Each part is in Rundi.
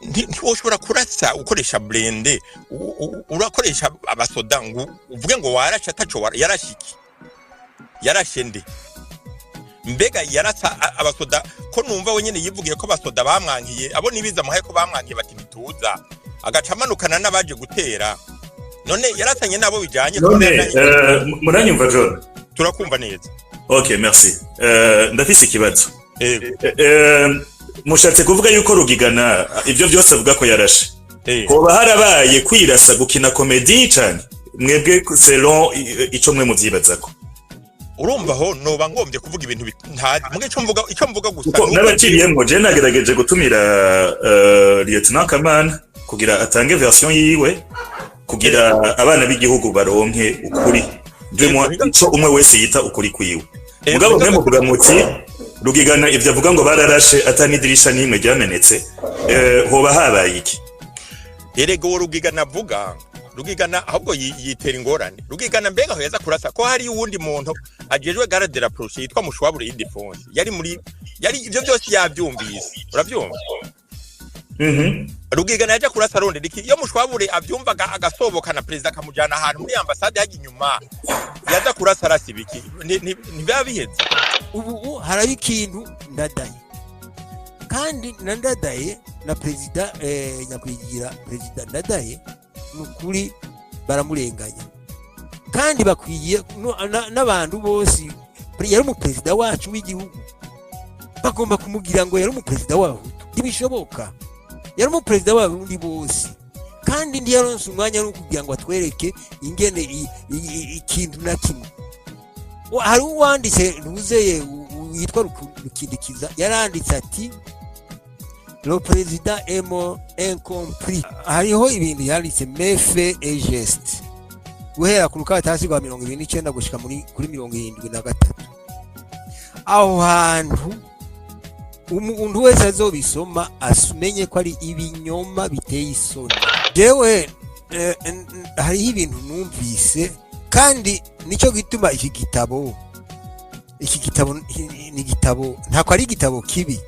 Ntiwoshobora kurasa ukoresha blindé, urakoresha abasoda ngo uvuge ngo warashe ataco yarashe iki? Yarashe nde? Mbega yarasa abasoda ko numva wenyene yivugiye ko abasoda bamwankiye, abo nibiza muhaye ko bamwankiye bati ntituza, agaca amanukana n'abaje gutera? None yarasanye nabo bijanye ko None muranyumva, John? Turakumva neza. Ok, merci. Ndafise ikibazo. Yego. Mushatse kuvuga yuko Rugigana ivyo byose avuga ko yarashe, hoba harabaye kwirasa, gukina comédie cane? Mwebwe selon ico mwe muvyibazako? Urumva aho noba ngombye kuvuga ibintu ntazi muge icyo mvuga gusa Kuko nuko n'abaciriyemwo, je nagerageje gutumira Lieutenant Kamana kugira atange version yiwe, kugira abana b'igihugu baronke ukuri, du moins ico umwe wese yita ukuri kwiwe. Mugabo mwe muvuga muti Rugigana ivyo avuga ngo bararashe ata n'idirisha n'imwe ryamenetse, hoba habaye iki? Erega uwo Rugigana avuga, Rugigana ahubwo yitera ingorane. Rugigana mbega aho yaza kurasa ko hari uwundi muntu ajejwe garde rapprochée yitwa Mushwabure Ildefonse, yari muri, yari ivyo byose yavyumvise, uravyumva? Mhm. Rugigana yaja kurasa arondera iki iyo Mushwabure avyumvaga, agasobokana perezida akamujana ahantu muri ambasade hajya inyuma? Yaza kurasa arasa ibiki? Ntibiba biheze. Ubu haraba ikintu Ndadaye, kandi na Ndadaye na perezida, nyakwigira perezida Ndadaye, ni ukuri baramurenganya kandi bakwiye n'abantu bose. Yari umuperezida wacu w'igihugu, bagomba kumugira ngo yari umuperezida w'Abahutu. Ntibishoboka, yari umuperezida w'Abarundi bose, kandi ntiyaronse umwanya wo kugira ngo atwereke ingene ikintu na kimwe. Hari uwanditse ntuzeye witwa Rukindikiza, yaranditse ati: "Le président est mort incompris." Hariho ibintu yanditse, Méfaits et gestes, guhera ku rukaratasi rwa 29 gushika muri kuri 73. Aho hantu umuntu wese azobisoma asumenye ko ari ibinyoma biteye isoni. Jewe hariho ibintu numvise, kandi nicyo gituma iki gitabo ni igitabo, ntako ari igitabo kibi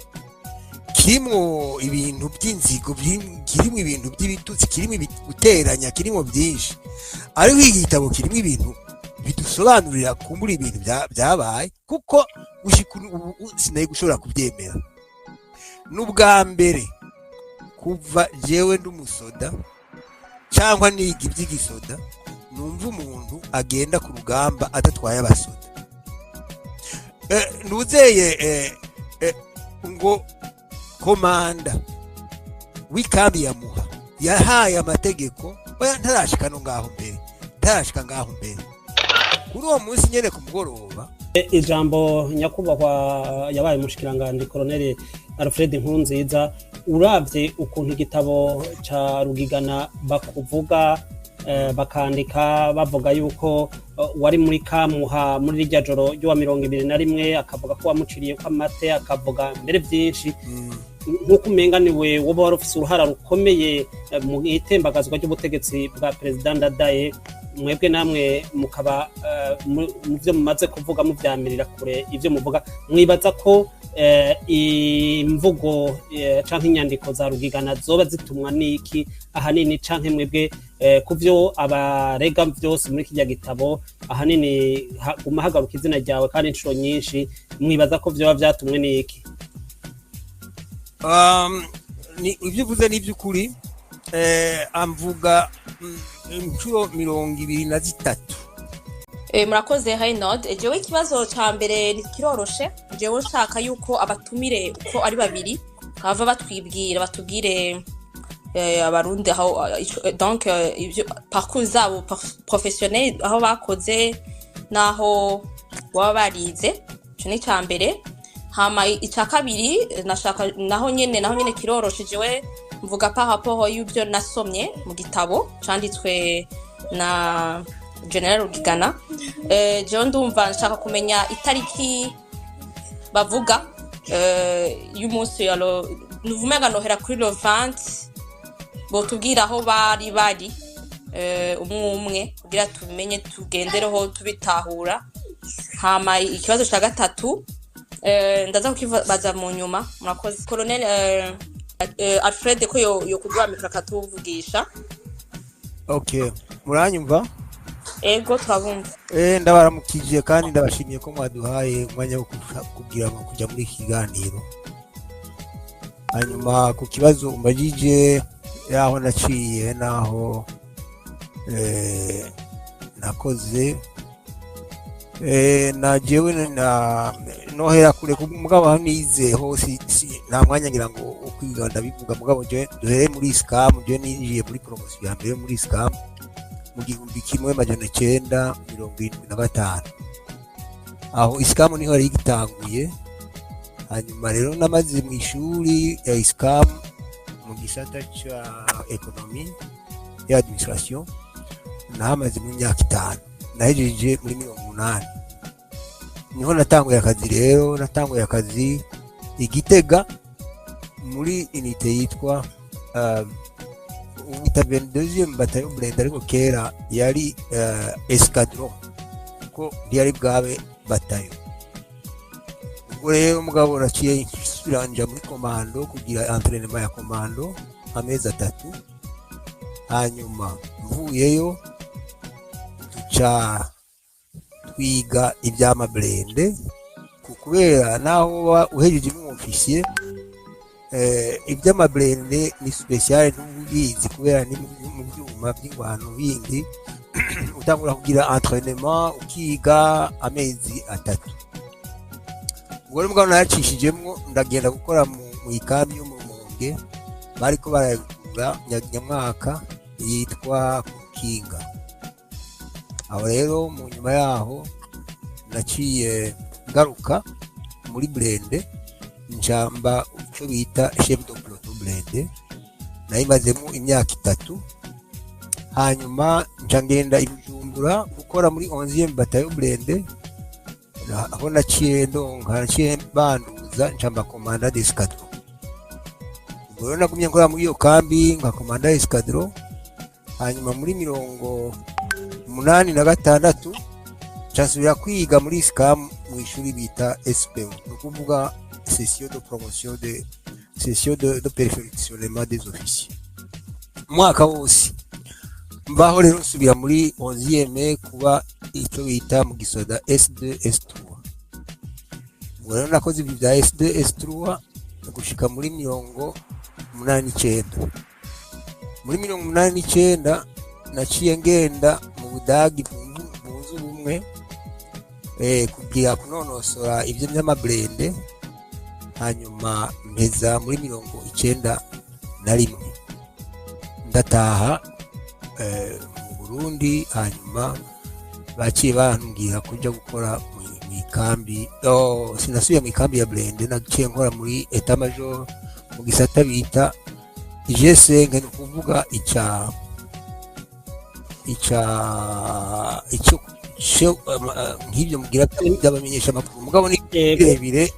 kirimwo ibintu by'inzigo, kirimo ibintu by'ibitutsi, kirimo guteranya, kirimo byinshi, ariko iki gitabo kirimo ibintu bidusobanurira kumbura ibintu byabaye, kuko gushika ubu sinari gushobora kubyemera. N'ubwa mbere kuva jewe ndi umusoda cyangwa niga iby'igisoda, numva umuntu agenda ku rugamba adatwaye abasoda. Nuzeye ngo komanda w'ikambi ya Muha yahaye amategeko. Oya, ntarashika no ngaho mbere, ntarashika ngaho mbere, kuri uwo munsi nyene ku mugoroba. Ijambo nyakubahwa yabaye umushikiranganji Colonel Alfred Nkurunziza, uravye ukuntu igitabo ca Rugigana bakuvuga, bakandika bavuga yuko wari muri Kamuha muri rirya joro ry'uwa 21, akavuga ko wamuciriye ko amate, akavuga mbere byinshi nk'uko umenga niwe woba wari ufise uruhara rukomeye mu itembagazwa ry'ubutegetsi bwa perezida Ndadaye, mwebwe namwe mukaba mu byo mumaze kuvuga muvyamirira kure ivyo muvuga, mwibaza ko imvugo canke inyandiko za Rugigana zoba zitumwa n'iki ahanini? Canke mwebwe ku vyo abarega vyose muri kirya gitabo, ahanini guma hagaruka izina ryawe kandi inshuro nyinshi, mwibaza ko vyoba vyatumwe n'iki? Ibyo uvuze ni iby'ukuri. Amvuga inshuro 23. Murakoze Reynod. Jewe ikibazo ca mbere kiroroshe. Jewe nshaka yuko abatumire uko ari babiri bava batwibwira, batubwire Abarundi aho donc ivyo parcours zabo professionnel, aho bakoze n'aho baba barize. Ico ni ica mbere. Hama ica kabiri, nashaka naho nyene kiroroshe. Jewe mvuga par rapport y'ivyo nasomye mu gitabo canditswe na General Rugigana. Jewe ndumva nshaka kumenya itariki bavuga y'umunsi ya nuvumenga nohera kuri le 20, botubwira aho bari umwe umwe kugira tumenye tugendereho tubitahura. Hama ikibazo ca gatatu ndaza kukibaza mu nyuma. Murakoze. Colonel Alfred ko yo kugura micro akatuvugisha. Okay, muranyumva? Ego, turabumva. Ndabaramukije kandi ndabashimiye ko mwaduhaye umwanya wo kugira ngo kujya muri iki kiganiro. Hanyuma ku kibazo umbajije, yaho naciye naho nakoze, na jewe na nohera kure mugabo aho nize hose nta mwanya ngira ngo wo kwiga ndabivuga. Mugabo jewe duhere muri ISCAM. Jewe ninjiye muri promotion ya mbere muri ISCAM mu 1975. Aho ISCAM niho yari igitanguye. Hanyuma rero namaze mu ishuri ya ISCAM mu gisata ca économie et administration, nahamaze mu myaka 5. Nahejeje muri 80, niho natanguye akazi. Rero natanguye akazi i Gitega muri unité yitwa ubu 22e bataillon blindé, ariko kera yari escadron kuko ntiyari bwabe bataillon. Ubwo rero mugabo naciye nsubira muri commando kugira entraînement ya commando amezi 3. Hanyuma mvuyeyo duca twiga iby'ama blindés, kubera naho uba uhejeje n'umufisiye, iby'ama blindés ni spécial, ntubizi kubera ni mu byuma by'ingwano bindi. Utangura kugira entraînement, ukiga amezi 3. Ubwo rero mugabo naracishijemwo ndagenda gukora mu ikambi yo mu Rumonge bariko barayugura nyamwaka yitwa Kukinga. Aho rero mu nyuma yaho naciye ngaruka muri blindé, njamba icyo bita chef de peloton blindé, nayimazemo imyaka 3. Hanyuma nca ngenda i Bujumbura gukora muri 11e bataillon blindé, aho naciye ndonka, naciye banduza njamba commandant d'escadron. Ubwo rero nagumye nkora muri iyo kambi nka commandant d'escadron. Hanyuma muri 86 nsubira kwiga muri ISCAM mu ishuri bita SPO, ni ukuvuga session de promotion de session de perfectionnement des officiers, umwaka wose. Mbaho rero nsubira muri 11e kuba icyo bita mu gisoda S2 S3. Ubwo rero nakoze ibyo bya S2 S3 gushika muri 89. Muri 89 naciye ngenda mu Budagi bunze ubumwe kugira kunonosora ibyo by'ama blindés. Hanyuma mpeza muri 91, ndataha mu Burundi. Hanyuma baciye bambwira kuja gukora mu ikambi. Oh, sinasubiye mu ikambi ya blindé, naciye nkora muri état major mu gisata bita G5, ni ukuvuga ica icyo nk'ibyo mugira by'abamenyesha amakuru, mugabo ni birebire.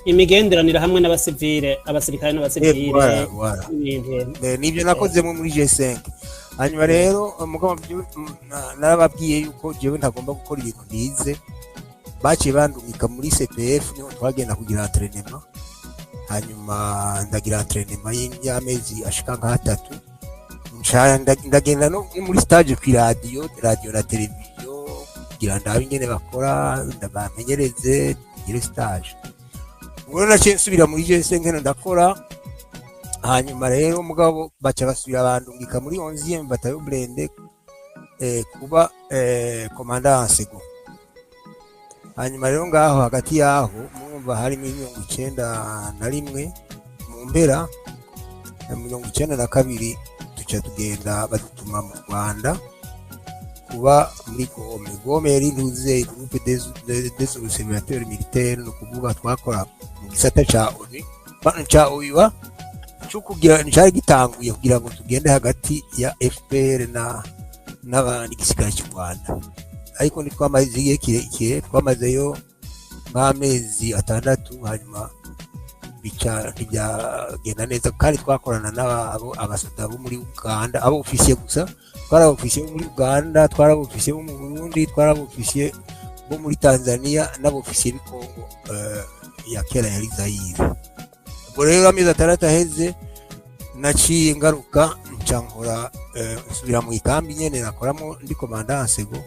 Imigenderanire hamwe n'abasivile, abasirikare n'abasivile. Voilà, voilà. N'ibintu. Nibyo nakozemo muri G5. Hanyuma rero mugabo narababwiye yuko jewe ntagomba gukora ibintu nize. Baciye bandungika muri CPF, niho twagenda kugira entraînement. Hanyuma ndagira entraînement y'amezi ashika nk'atatu. Ndagenda no muri stage ku radio, radio na televiziyo, kugira ndabe ingene bakora, ndabamenyereze ngire stage. Ubwo rero naciye nsubira muri G5 ngeno ndakora. Hanyuma rero mugabo baca basubira bandungika muri 11e bataillon blindé kuba commandant en second. Hanyuma rero ngaho hagati yaho murumva harimo 91, mu mpera ya 92 duca tugenda badutuma mu Rwanda kuba muri GOME. GOME yari ntuze groupe des observateurs militaires, ni ukuvuga twakora mu gisata ca ONU ca OUA cyo kugira cyari gitanguye kugira ngo tugende hagati ya FPR na n'abandi gisirikare cy'u Rwanda. Ariko ntitwamaze igihe kirekire, twamazeyo nk'amezi 6. Hanyuma bica ntibyagenda neza kandi twakorana n'abo abasoda bo muri Uganda, abo ofisiye gusa. Twari abofisiye bo muri Uganda, twari abofisiye bo mu Burundi, twari abofisiye bo muri Tanzania n'abofisiye b'i Congo ya kera yari Zaire. Ubwo rero amezi 6 aheze Naciye ngaruka, nca nkora, nsubira mu ikambi nyene nakoramo ndi commandant second.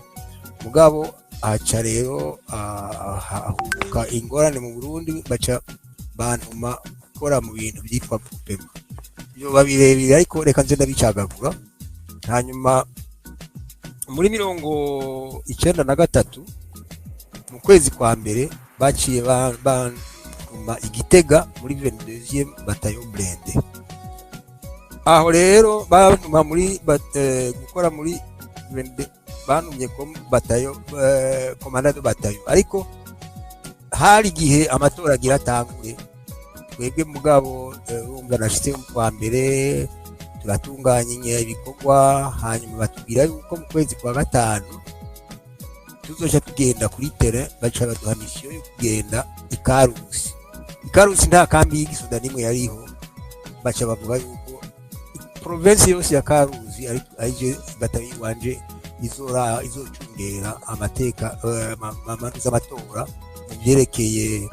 Mugabo haca rero hahubuka ingorane mu Burundi, baca bantuma gukora mu bintu byitwa groupement. Byoba birebire, ariko reka nze ndabicagagura. Hanyuma muri 93 mu kwezi kwa mbere baciye bantuma i Gitega muri 22e bataillon blindé. Aho rero bantuma muri gukora muri 22, bantumye ko bataillon, commandant de bataillon, ariko hari igihe amatora agira atangure. Twebwe mugabo, urumva nashitse mu kwa mbere, turatunganya ibikorwa, hanyuma batubwira yuko mu kwezi kwa gatanu tuzoca tugenda kuri terrain. Baca baduha mission yo kugenda i Karusi. I Karusi nta kambi y'igisoda n'imwe yariho. Baca bavuga yuko province yose ya Karusi ari bataillon iwanje izora izocungera amateka, z'amatora mu byerekeye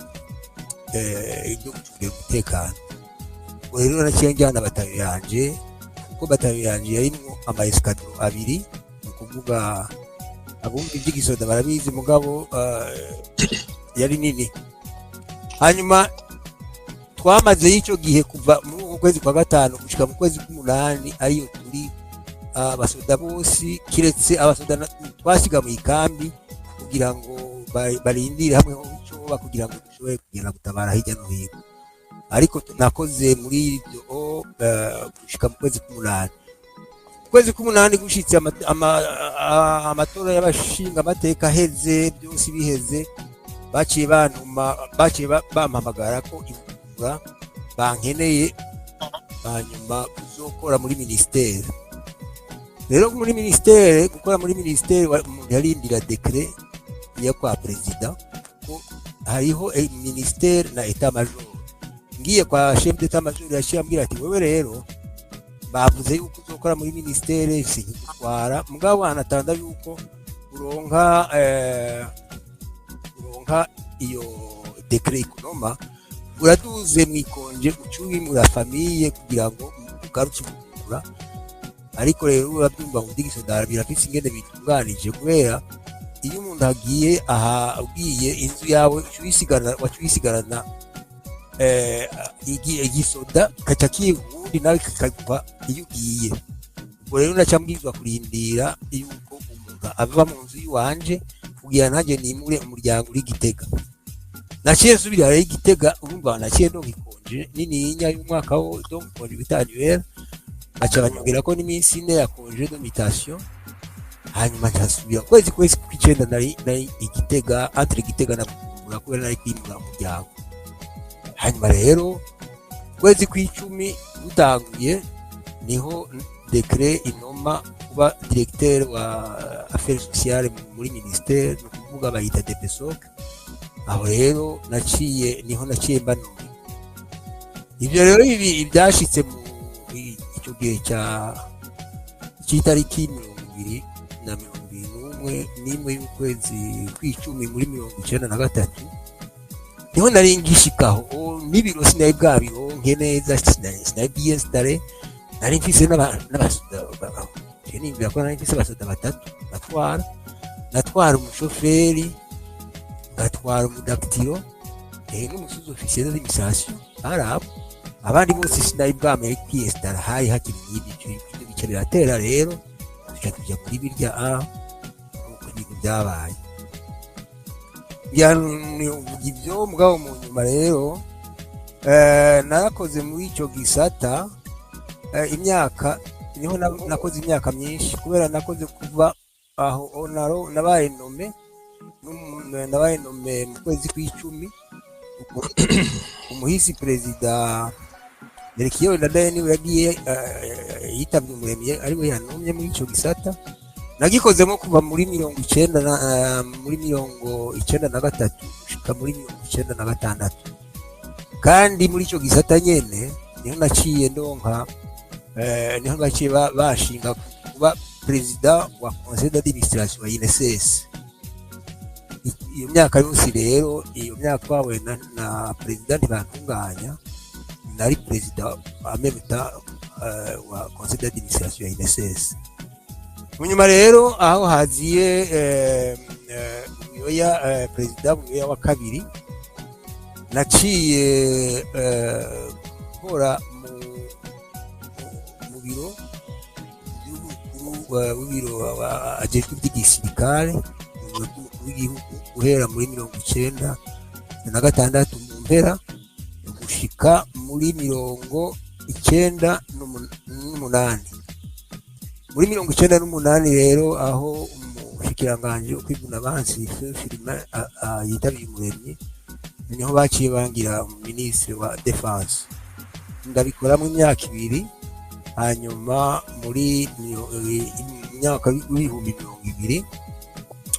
ibyo gucungira umutekano. Ubwo rero naciye njyana bataillon yanje, kuko bataillon yanje yarimwo ama escadron abiri. Ni ukuvuga abumva iby'igisoda barabizi, mugabo yari nini. Hanyuma twamaze y'icyo gihe kuva muri uko kwezi kwa gatanu gushika mu kwezi k'umunani, ariyo turi abasoda bose, kiretse abasoda twasiga mu ikambi kugira ngo barindire hamwe ho icoba kugira ngo dushobore kugenda gutabara hirya no hino. Ariko nakoze muri ibyo gushika mu kwezi k'umunani. Ukwezi k'umunani gushitse, amatora y'abashinga amateka aheze, byose biheze, baciye bantuma, baciye bampamagara ko i Bujumbura bankeneye, hanyuma kuzokora muri ministère. Rero muri ministère, gukora muri ministère, umuntu yarindira décret yo kwa perezida, ko hariho ministère na état major. Ngiye kwa chef d'état major, yaciye ambwira ati: "Wewe rero bavuze yuko uzokora muri ministère, sinkigutwara, mugabo anatanda yuko uronka iyo décret ikunoma, uraduze mwi congé, uca wimura famille kugira ngo ugaruke Bujumbura." Ariko rero urabyumva ngo ndigisoda birafise ingene bitunganije, kubera iyo umuntu agiye aha, ugiye inzu yawe uca uyisigarana, waca uyisigarana igisoda kaca kiwundi nawe kikaguha iyo ugiye. Ubwo rero naca mbwirizwa kurindira yuko umuntu ava mu nzu y'iwanje kugira nanjye nimure umuryango uri Gitega. Naciye nsubira rero i Gitega. Urumva naciye ndonka i congé nininya y'umwaka wo, donc congé bita annuel, baca banyongerako n'iminsi 4 ya congé de mutation. Hanyuma nsubira kwezi kw'icenda, nari i Gitega, entre Gitega na Bujumbura, kubera nari kwimura umuryango. Hanyuma rero kwezi kw'icumi gutanguye, niho décret inoma kuba directeur wa affaires sociales muri ministère, ni ukuvuga bayita DPSOC. Aho rero naciye, niho naciye mbanura ibyo. Rero ibi byashitse mu icyo gihe cya cy'itariki 21 na 21 y'ukwezi kw'icumi muri 93, niho nari ngishikaho n'ibiro sinari bwabironke neza, sinari bien installé. Nari mfise n'abasoda, je nimbwira ko nari mfise abasoda batatu natwara. Natwara umushoferi, ngatwara umudactylo, n'umu sous-officier d'administration. Bari abo, abandi bose sinari bwamenye kwiyesitara, hari hakiri n'ibyo. Ibyo bice biratera rero tuca tuja muri birya a uko ibintu byabaye. Ibyo mugabo mu nyuma rero narakoze muri ico gisata imyaka, niho nakoze imyaka myinshi, kubera nakoze kuva aho nabaye nommé, nabaye nommé mu kwezi kw'icumi. Umuhisi perezida Melchior Ndadaye niwe yagiye, yitavye Umuremyi, ariwe yanomye muri ico gisata. Nagikozemo kuva muri 90 na muri 93 gushika muri 96. Kandi muri ico gisata nyene niho naciye ndonka, niho naciye bashinga kuba perezida wa conseil d'administration wa INSS. Iyo myaka yose rero, iyo myaka twahuye na perezida Ntibantunganya, nari perezida amemeta. wa conseil d'administration ya INSS. Mu nyuma rero aho haziye Buyoya, perezida Buyoya wa kabiri, naciye nkora mu biro by'umukuru w'ibiro ajejwe iby'igisirikare mu biro by'umukuru w'igihugu guhera muri 96 mu mpera gushika muri 98. Muri 98 rero, aho umushikiranganji wo kwivuna abansi Firmin yitavye Umuremyi, niho baciye bangira minisitiri wa défense. Ndabikoramo imyaka 2. Hanyuma muri imyaka w'2020,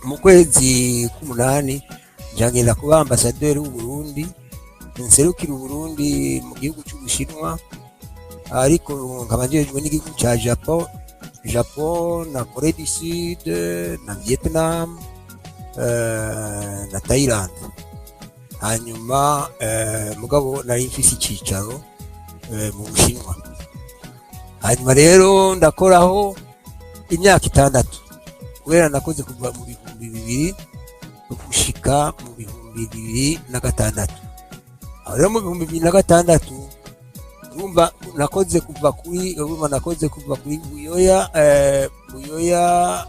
mu kwezi k'umunani, nja ngenda kuba ambasaderi w'Uburundi, nserukira Uburundi mu gihugu c'Ubushinwa, ariko nkaba njejwe n'igihugu ca Japon na Corée du Sud na Vietnam na Thailand. Hanyuma mugabo nari mfise icicaro mu Bushinwa. Hanyuma rero ndakoraho imyaka 6, kubera nakoze kuva mu 2000 gushika mu 2006. Aho rero mu 2006, urumva nakoze kuva kuri, urumva nakoze kuva kuri Buyoya, Buyoya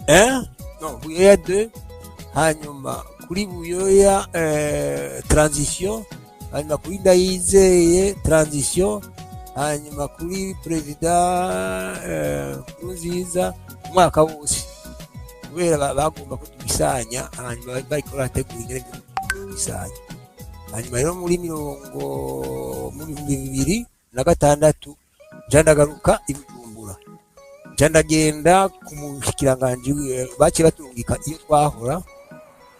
1, no Buyoya 2, hanyuma kuri Buyoya transition, hanyuma kuri Ndayizeye transition, hanyuma kuri perezida Nkurunziza umwaka wose, kubera bagomba ko tubisanya. Hanyuma bariko barategura ingene tubisanya. Hanyuma rero muri mirongo mu 2006 nja ndagaruka i Bujumbura, nja ndagenda ku mushikiranganji, baciye baturungika iyo twahora.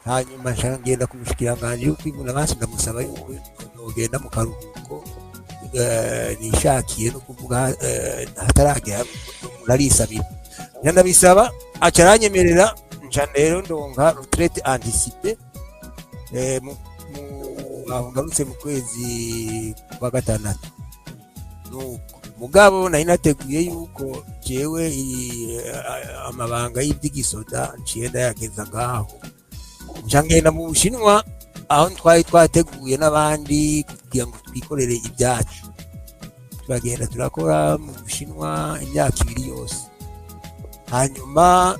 Hanyuma nca ngenda ku mushikiranganji wo kwivuna abansi, ndamusaba yuko nogenda mu karuhuko nishakiye, no kuvuga hataragera narisabira. Nca ndabisaba, aca aranyemerera. Nca rero ndonka retraite anticipée aho ngarutse mu kwezi kwa gatandatu. Nuko mugabo nari nateguye yuko jewe amabanga y'iby'igisoda nciye ndayageza ngaho. Nca ngenda mu Bushinwa, aho twari twateguye n'abandi kugira ngo twikorere ibyacu. Turagenda turakora mu Bushinwa imyaka 2 yose. Hanyuma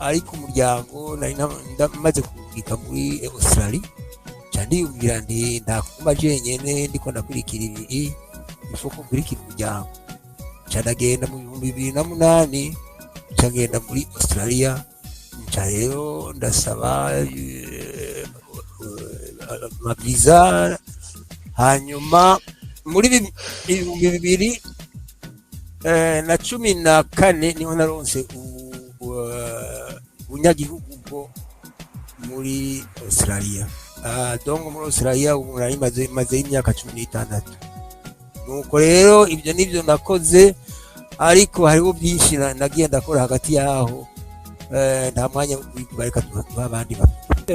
ariko umuryango nari ndamaze kurungika muri Australie, nca ndiyumvira nti ntakuma jenyene ndiko ndakurikira ibi, ifo ko nkurikira umuryango. Nca ndagenda mu 2008, nca ngenda muri Australia. Nca rero ndasaba amaviza. Hanyuma muri 2014 niho naronse ubunyagihugu bwo muri Australia. Donc muri Australia ubu nari maze imyaka 16. Nuko rero ibyo nibyo nakoze, ariko hariho byinshi nagiye ndakora hagati yaho. Nta mwanya wo kubivuga, reka tuha abandi.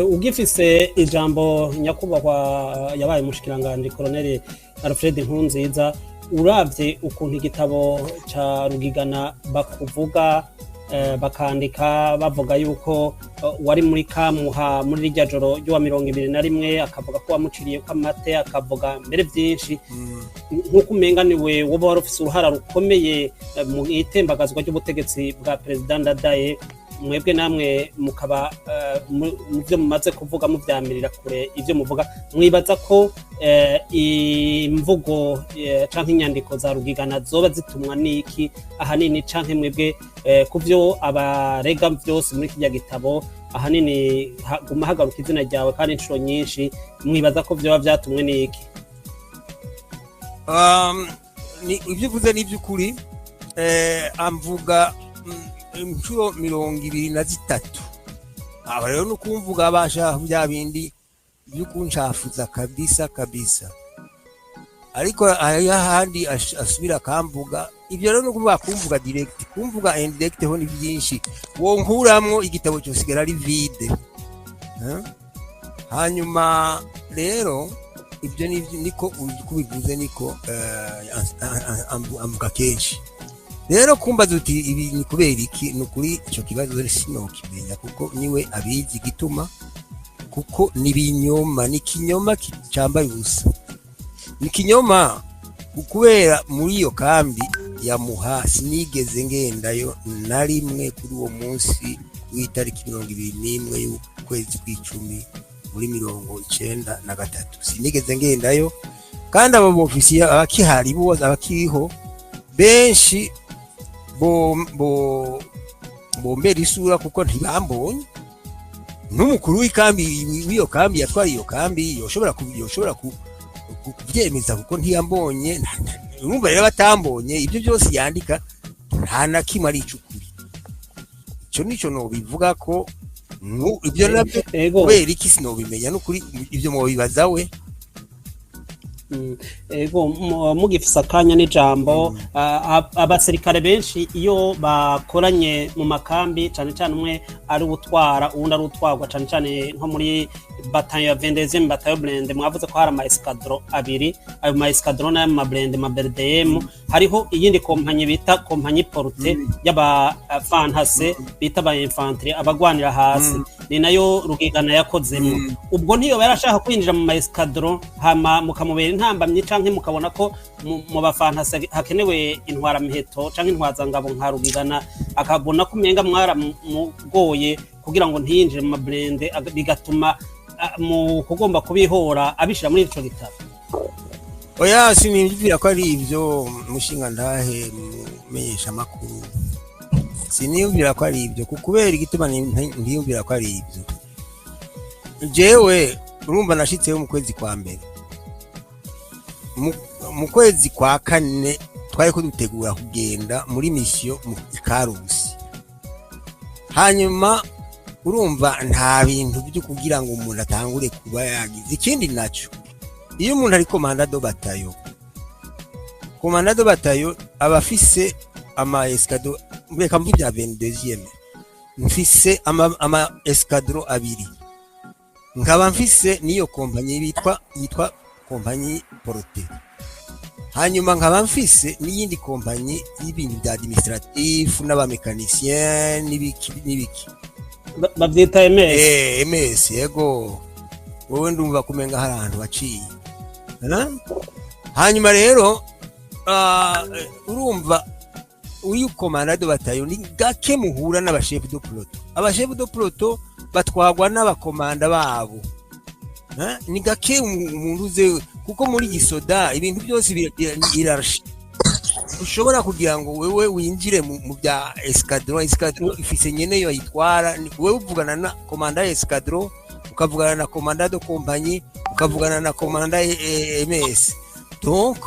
Ugifise ijambo, nyakubahwa yabaye umushikiranganji Colonel Alfred Nkurunziza, uravye ukuntu igitabo ca Rugigana bakuvuga, bakandika bavuga yuko wari muri Kamuha muri rirya joro ry'uwa 21, akavuga ko wamuciriye ko amate, akavuga mbere byinshi nk'uko umenga niwe woba wari ufise uruhara rukomeye mu itembagazwa ry'ubutegetsi bwa perezida Ndadaye, mwebwe namwe mukaba mu byo mumaze kuvuga muvyamirira kure ivyo muvuga, mwibaza ko imvugo canke inyandiko za Rugigana zoba zitumwa n'iki ahanini, canke mwebwe ku vyo abarega vyose muri kirya gitabo ahanini guma hagaruka izina ryawe kandi inshuro nyinshi, mwibaza ko vyoba vyatumwe n'iki? Ibyo uvuze ni iby'ukuri. Amvuga inshuro 23. Aba rero ni ukumvuga bashaka bya bindi byo kunshafuza kabisa kabisa, ariko hariho ahandi asubira akamvuga. Ibyo rero ni ukuvuga kumvuga direct, kumvuga indirect ho ni byinshi, wonkuramwo igitabo cyosigara ari vide. Eh? Hanyuma rero Ibyo niko uko ubivuze, niko amvuga kenshi. Rero kumbaza uti ibi ni kubera iki, ni ukuri icyo kibazo sinokimenya, kuko niwe abizi igituma, kuko ni ibinyoma, ni ikinyoma cyambaye ubusa, ni ikinyoma. Kubera muri iyo kambi ya Muha sinigeze ngendayo na rimwe kuri uwo munsi w'itariki 21 y'ukwezi kw'icumi muri 93. Sinigeze ngendayo, kandi abo bofisiye abakihari bose, abakiriho benshi, bo bo bombera isura, kuko ntibambonye. N'umukuru w'ikambi, w'iyo kambi, yatwara iyo kambi, yoshobora kubyemeza, kuko ntiyambonye. Urumva rero batambonye, ibyo byose yandika nta na kimwe ari icukuri. Icyo nico nobivuga ko ibyo nabyo kubera iki sinobimenya, n'ukuri ibyo mwobibaza we. Ego, mugifise akanya n'ijambo, abasirikare benshi iyo bakoranye mu makambi, cane cane umwe ari utwara uwundi ari utwarwa, cane cane nko muri bataillon ya 22e, bataillon blindé, mwavuze ko hari ama escadron abiri. Ayo ma escadron n'ayo ma blindé, ma BRDM, hariho iyindi kompanyi bita compagnie portée y'aba fantassins, bita aba infanterie, abagwanira hasi, ni nayo Rugigana yakozemo. Ubwo ntiyoba yarashaka kwinjira mu ma escadron, hama mukamubera intambamyi, canke mukabona ko mu ba fantassins hakenewe intwaramiheto canke intwazangabo nka Rugigana, akabona ko umenga mwaramugoye kugira ngo ntiyinjire mu ma blindés, bigatuma mu kugomba kubihora abishira muri ico gitabo? Oya, siniyumvira ko ari ibyo, mushinga ndahe mumenyesha amakuru. Siniyumvira ko ari ibyo, kubera igituma ntiyumvira ko ari ibyo, jewe urumva nashitseyo mu kwezi kwa mbere. Mu kwezi kwa kane twari ko dutegura kugenda muri mission mu Karusi. Hanyuma urumva nta bintu byo kugira ngo umuntu atangure kuba yagize ikindi naco. Iyo umuntu ari commandant de bataillon, commandant de bataillon aba afise ama escadron. Reka mvuge ibya 22e, mfise ama escadron abiri, nkaba mfise n'iyo kompanyi yitwa compagnie portée, hanyuma nkaba mfise n'iyindi kompanyi y'ibintu bya administratif n'aba mécanicien n'ibiki n'ibiki. Bavyita MS. Eh, MS, yego. Wowe ndumva kumenga hari ahantu waciye. Eh? Hanyuma rero urumva uyu commandant de bataillon ni gake muhura n'aba chef de peloton. Aba chef de peloton batwagwa n'abakomanda babo. Eh? Ni gake umuntu uze, kuko muri gisoda ibintu byose hiérarchie. Ushobora kugira ngo wewe winjire mu bya escadron, escadron ifise nyene yo ayitwara. Wewe uvugana na commandant escadron, ukavugana na commandant de compagnie, ukavugana na commandant MS. Donc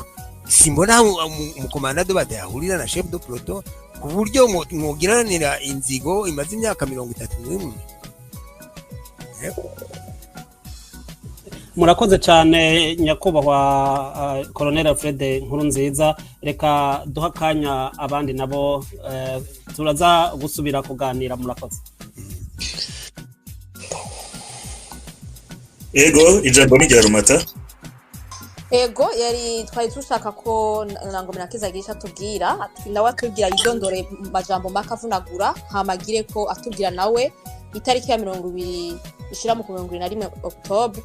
simbona aho umu commandant de bataillon ahurira na chef de peloton ku buryo mwogiranira inzigo imaze imyaka 31. Yego. Murakoze cyane, nyakubahwa Colonel Alfred Nkurunziza. Reka duha akanya abandi nabo, turaza gusubira kuganira. Murakoze. Ego, ijambo ni rya Rumata. Ego, yari twari dushaka ko Nangomera agira icyo atubwira, nawe atubwira yidondore mu majambo make avunagura, hama agire ko atubwira nawe itariki ya 20 ishira mu 21 octobre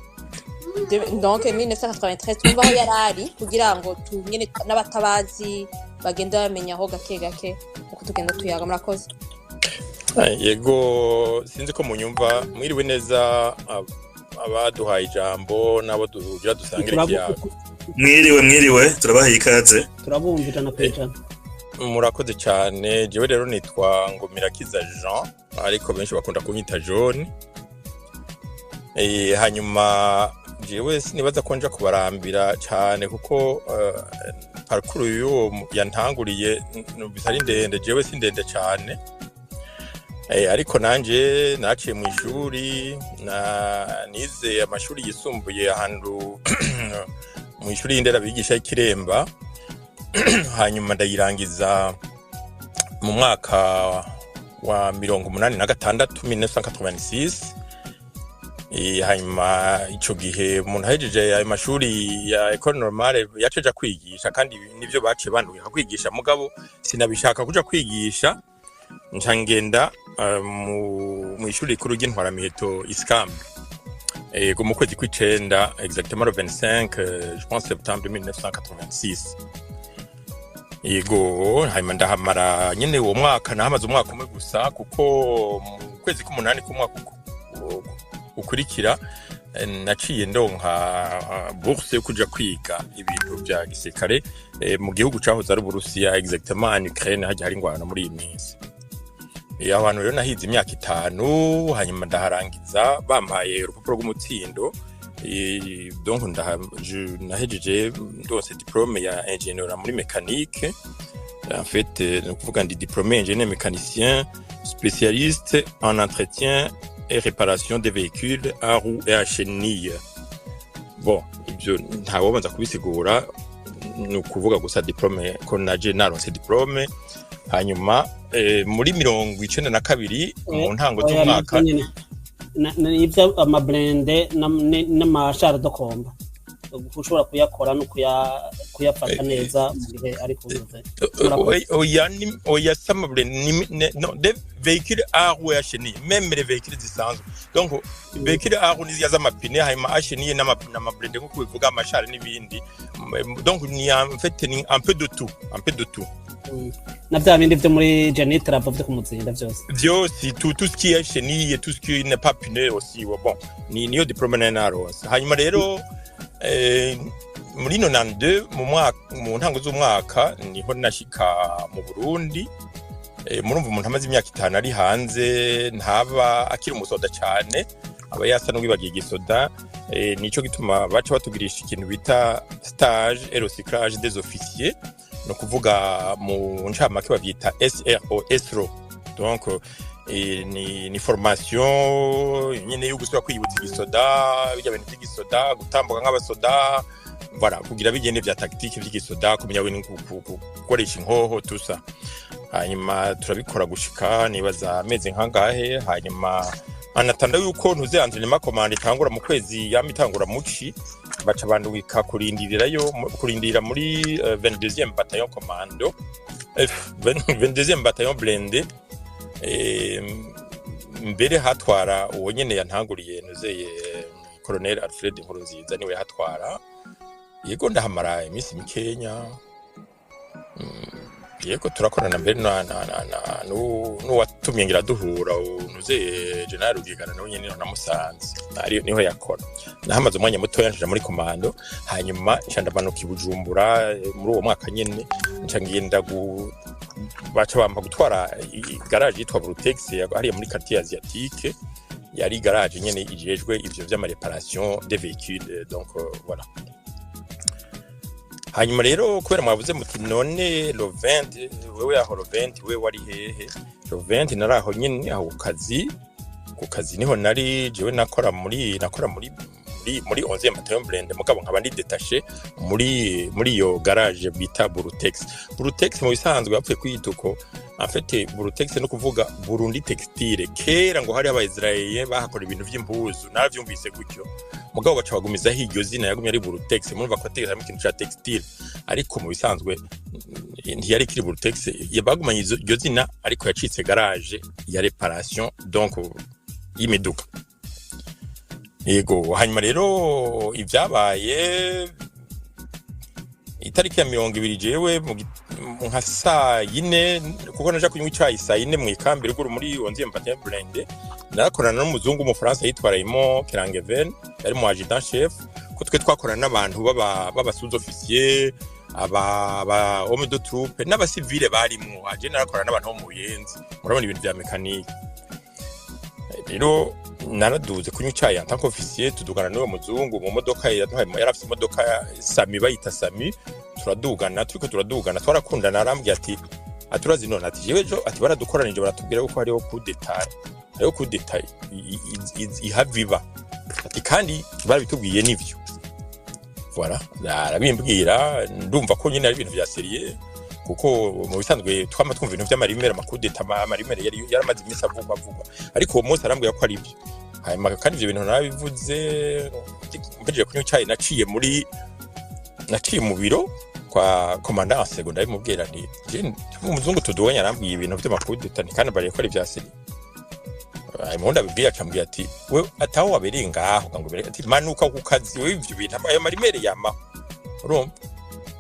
donc 1993, twumva aho yari ari, kugira ngo tunyene n'abatabazi bagenda bamenya aho gake gake uko tugenda tuyaga. Murakoze. Yego, sinzi ko munyumva. Mwiriwe neza abaduhaye ijambo n'abo dugira dusangire ikiyago. Mwiriwe, mwiriwe, turabahaye ikaze. Turabumva 100%. Murakoze cyane. Jewe rero nitwa Ngomirakiza Jean, ariko benshi bakunda kunyita John. Hanyuma jewe sinibaza ko nja kubarambira cyane, kuko parcours y'uwo yantanguriye numvise ari ndende, jewe si ndende cyane. Ariko nanje naciye mu ishuri, na nize amashuri yisumbuye ahantu mu ishuri y'inderabigisha y'Ikiremba, hanyuma ndayirangiza mu mwaka wa 86, 1986. Hanyuma ico gihe umuntu ahejeje ayo mashuri ya École Normale yaceja kwigisha, kandi nivyo baciye bandungika kwigisha, mugabo sinabishaka kuja kwigisha, nca ngenda mu ishuri rikuru ry'intwaramiheto ISCAM. Ego, mu kwezi kw'icenda, exactement le 25, je pense, septembre 1986. Yego, hanyuma ndahamara nyene uwo mwaka, nahamaze umwaka umwe gusa, kuko mu kwezi k'umunani k'umwaka ukurikira naciye ndonka bourse yo kuja kwiga ibintu vya gisirikare mu gihugu cahoze ari Uburusiya, exactement en Ukraine, hajya hari ingwano muri iyi minsi. Aho hantu rero nahize imyaka 5, hanyuma ndaharangiza bampaye urupapuro rw'umutsindo. Donc nahejeje ndose diplôme ya ingénieur muri mécanique. En fait, ni ukuvuga ndi diplômé ingénieur mécanicien spécialiste en entretien et réparation des véhicules à roues et à chenilles. Bon, ibyo ntawobanza kubisigura, ni ukuvuga gusa diplôme ko naje naronse diplôme. Hanyuma muri 92, mu ntango Oya, z'umwaka. nabyo nyene. Ivyo ama blindés n'ama chars de combat ushobora kuyakora no kuyafata neza mu gihe ari kuzuze. Murakoze. Oya, oya, sama ni non, des véhicules à roues et à chenilles, même les véhicules zisanzwe. Donc véhicules à roues niziya z'amapine, hanyuma à chenilles n'ama blindés nkuko bivuga, ama chars n'ibindi. Donc ni en fait ni un peu de tout, un peu de tout. Na bya bindi vyo muri génie travaux vyo kumuzinda vyose. Vyose, tout ce qui est chenille, tout ce qui n'est pas pneu aussi. Ouais, bon, ni niyo diplôme nari naronse. Hanyuma rero muri 92, mu mwaka, mu ntango z'umwaka, niho nashika mu Burundi. Murumva umuntu amaze imyaka 5 ari hanze ntaba akiri umusoda cyane, aba yasa n'uwibagiye igisoda. Nico gituma baca batugirisha ikintu bita stage et recyclage des officiers, ni ukuvuga mu ncamake bavyita SRO, SRO. Donc ni formation nyene yo gusubira kwiyibutsa igisoda, bijya bintu vy'igisoda, gutambuka nk'abasoda, voilà, kugira bigende vya tactique vy'igisoda, kumenya ibintu, gukoresha inkoho tusa. Hanyuma turabikora gushika nibaza amezi nkangahe. Hanyuma anatanda yuko ntuze entraînement commando itangura mu kwezi, yama itangura muci, baca bandungika kurindirirayo, kurindira muri 22e bataillon commando, 22e bataillon blindé. Mbere hatwara uwo nyene yantanguriye, nuzeye Colonel Alfred Nkurunziza, niwe yahatwara. Yego, ndahamara iminsi mikenya. Yego, turakorana mbere na n'uwatumye ngira duhura, nuzeye General Rugigana, nawe nyene niho namusanze, ari niho yakora. Nahamaze umwanya mutoya, nja muri commando, hanyuma nca ndamanuka i Bujumbura. Muri uwo mwaka nyene nca ngenda baca bampa gutwara garage yitwa Brutex hariya muri quartier asiatique. Yari garage nyene ijejwe ivyo vy'ama réparation des véhicules. Donc voilà. Hanyuma rero kubera mwavuze muti none le 20, wewe aho le 20 wewe wari hehe? Le 20 nari aho nyene, aho ku kazi niho nari. Jewe nakora muri 11e bataillon blindé, mugabo nkaba ndi détaché muri iyo garage bita Burutex. Burutex mu bisanzwe bapfuye kwiyita uko. En fait, Burutex no kuvuga Burundi Textile. Kera ngo hari abayisraeliens bahakora ibintu vy'impuzu, naravyumvise gutyo, mugabo baca bagumizaho iryo zina, yagumye ari Burutex. Murumva ko ategeka ikintu ca textile, ariko mu bisanzwe ntiyari ikiri Burutex, bagumanye iryo zina, ariko yacitse garage ya réparation donc y'imiduga. Yego, hanyuma rero ibyabaye itariki ya 20, jewe nka saa yine, kuko naja kunywa icayi saa yine mu ikambi ruguru muri 11e bataillon blindé, narakorana n'umuzungu w'umufaransa yitwa Raymond Kerangeven, yari mu adjudant chef, ko twe twakorana n'abantu baba sous-officier, aba homme de troupe n'abasivile barimwo. Aje narakorana n'abantu bo mu Buyenzi, murabona ibintu vya mécanique. Rero naraduze kunywa icayi en tant qu'officier, tudugana n'uwo muzungu mu modoka yaduhaye, yari afise imodoka ya Sami, bayita Sami. Turadugana, turiko turadugana twarakundana. Arambwira ati aturazi none, ati jewe ejo, ati baradukoranije baratubwira yuko hariho coup d'état, hariho coup d'état ihava iba, ati kandi barabitubwiye nivyo. Voilà, arabimbwira, ndumva ko nyine ari ibintu vya sérieux, kuko mu bisanzwe twama twumva ibintu vy'ama rumeurs, ama coups d'état, ama rumeurs yari yaramaze iminsi avugwa avugwa, ariko uwo munsi arambwira ko ari byo. Hanyuma kandi ivyo bintu narabivuze mpejeje kunywa icayi, naciye mu biro kwa commandant second, ndabimubwira nti: "Je umuzungu tuduganye arambwiye ibintu vy'ama coups d'état, nti kandi bariye ko ari vya sérieux." Hanyuma uwundi abibwiye acambwira ati: "We ataho wabereye ngaho ngo bere," ati: "Manuka ku kazi wewe, ivyo bintu, ayo ma rumeurs yamaho." Urumva,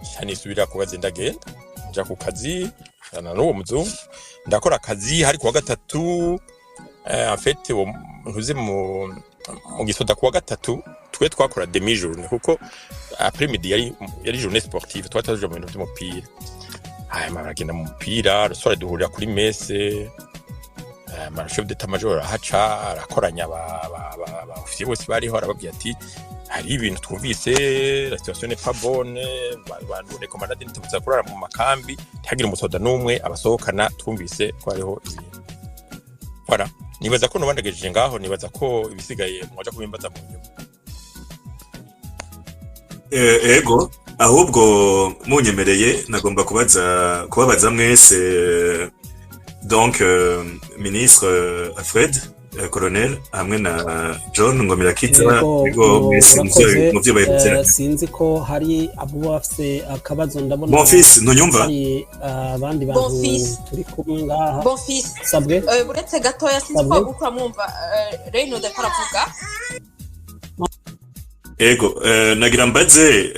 nca nisubira ku kazi, ndagenda nja ku kazi na n'uwo muzungu, ndakora akazi. Hari kuwa gatatu. En fait, uwo ntuze mu gisoda, kuwa gatatu twe twakora demi journée, kuko après midi yari journée sportive, twari tuje mu bintu vy'umupira. Hanyuma baragenda mu mupira, le soir duhurira kuri messe. Hanyuma chef d'état major arahaca, arakoranya aba officier bose bariho, arababwira ati: "Hari ibintu twumvise, la situation n'est pas bonne, bantu recommandé ntitubuza kurara mu makambi, ntihagire umusoda n'umwe abasohokana, twumvise ko hariho ibintu." Voilà, nibaza ko nubandagejeje ngaho, nibaza ko ibisigaye mwaja kubimbaza mu nyuma. Ego, ahubwo munyemereye nagomba kubabaza mwese, donc ministre Alfred, colonel, hamwe na John Ngomirakiza. Yego. Ego, mwese Urakoze. muvyo baherutse. Sinzi ko hari abo bafise akabazo, ndabona Mon fils, ntunyumva? hari abandi bantu Bon fils. turi kumwe ngaha. Bon fils. Sabwe. Uretse gatoya, sinzi ko Sabwe. uriko uramwumva, Reynold ariko aravuga. Ego, nagira mbaze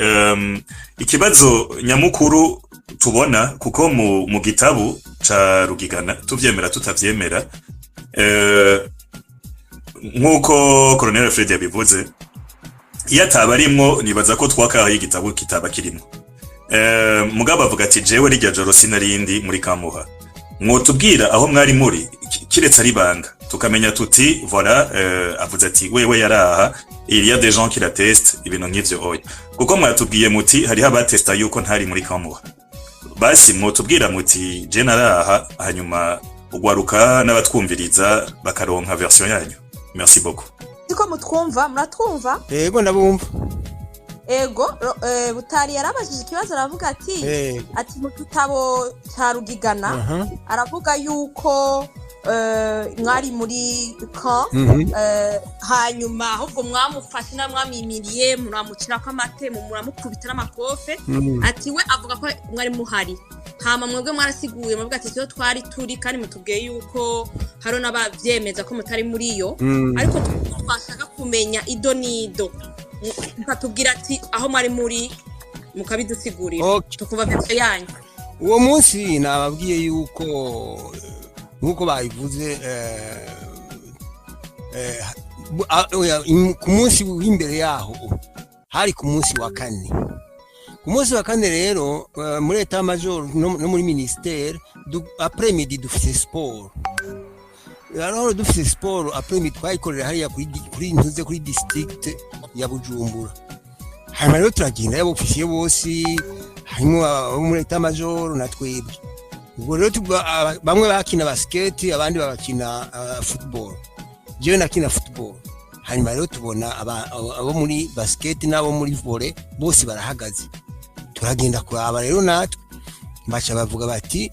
ikibazo nyamukuru tubona, kuko mu gitabu ca Rugigana, tuvyemera tutavyemera, nk'uko Colonel Alfred yabivuze, iyo ataba arimwo nibaza ko twakahaye igitabo kitaba kirimwo. Mugabo avuga ati: "Jewe rirya joro sinarindi muri Kamuha." Mwotubwira aho mwari muri, kiretse ari banga, tukamenya tuti voilà, avuze ati wewe yaraha, il y a des gens qui l'attestent, ibintu nk'ivyo. Oya, kuko mwatubwiye muti hariho abatesta yuko ntari muri Kamuha, basi mwotubwira muti je naraha, hanyuma ugwaruka n'abatwumviriza bakaronka version yanyu. Merci beaucoup. Siko mutwumva? Muratwumva? Yego, ndabumva. Ego, Butari yarabajije ikibazo, aravuga ati ati mu gitabo cya Rugigana aravuga yuko mwari muri camp, hanyuma ahubwo mwamufashe namwamimiriye, muramucirako amate, muramukubita n'amakofe. Ati we avuga ko mwari muhari, hama mwebwe mwarasiguye muvuga ati siyo twari turi, kandi mutubwiye yuko hariho n'abavyemeza ko mutari muri yo. Ariko twashaka kumenya ido n'ido, mukatubwira ati aho mwari muri, mukabidusigurira, tukumva version yanyu. Uwo munsi nababwiye yuko nk'uko babivuze, oya, ku munsi w'imbere yaho, hari ku munsi wa kane. Ku munsi wa kane rero, muri état major no muri ministère, après midi dufise sport. Alors dufise sport après midi, twayikorera hariya kuri ntuze, kuri district ya Bujumbura. Hanyuma rero turagenda, abo officier bose harimo abo muri état major na twebwe. Ubwo rero bamwe bakina basket, abandi bagakina football. Jewe nakina football. Hanyuma rero tubona abo muri basket n'abo muri volley bose barahagaze, turagenda kuraba rero natwe. Baca bavuga bati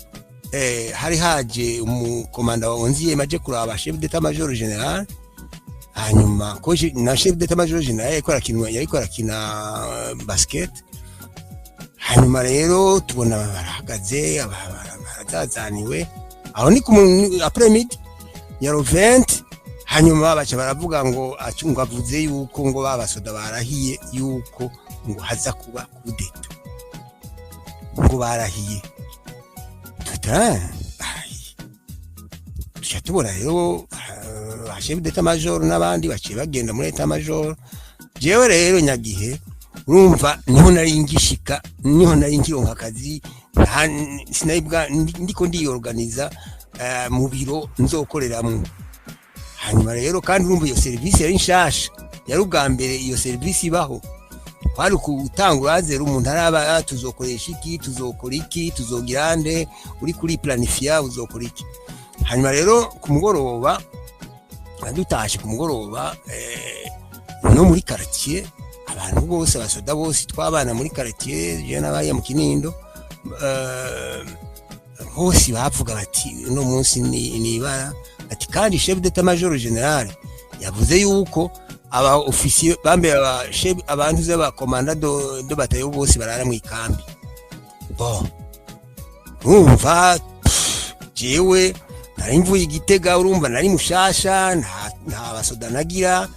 hari haje umukomanda wa 11e aje kuraba chef d'état major général. Hanyuma ko na chef d'état major général yariko arakina basket. Hanyuma rero tubona barahagaze, barazazaniwe. Aho ni ku après midi ya le 20. Hanyuma baca baravuga ngo ngo avuze yuko ngo babasoda barahiye yuko ngo haza kuba kudeta, ngo barahiye. Tuta barahiye, tuca tubona rero ba chef d'état major n'abandi baciye bagenda muri état major. Jewe rero nyagihe, urumva, niho nari ngishika, niho nari nkironka akazi, sinari ndiko ndiyorganiza mu biro nzokoreramwo. Hanyuma rero kandi urumva iyo serivisi yari nshasha, yari ubwa mbere iyo serivisi ibaho. Kwari gutangura zéro, umuntu araba: tuzokoresha iki, tuzokora iki, tuzogira nde, uri kuri planifier, uzokora iki. Hanyuma rero ku mugoroba, dutashe ku mugoroba, no muri quartier abantu bose, abasoda bose twabana muri quartier, je n'abariya mu Kinindo, bose bavuga bati: "Uno munsi ni ibara." Ati kandi chef d'état major général Yavuze yuko aba officier bambe, aba chef, abantu z'aba commandant de bataillon bose barara mu ikambi. Bon, urumva, pff, jewe nari mvuye Igitega, urumva nari mushasha, nta basoda nagira,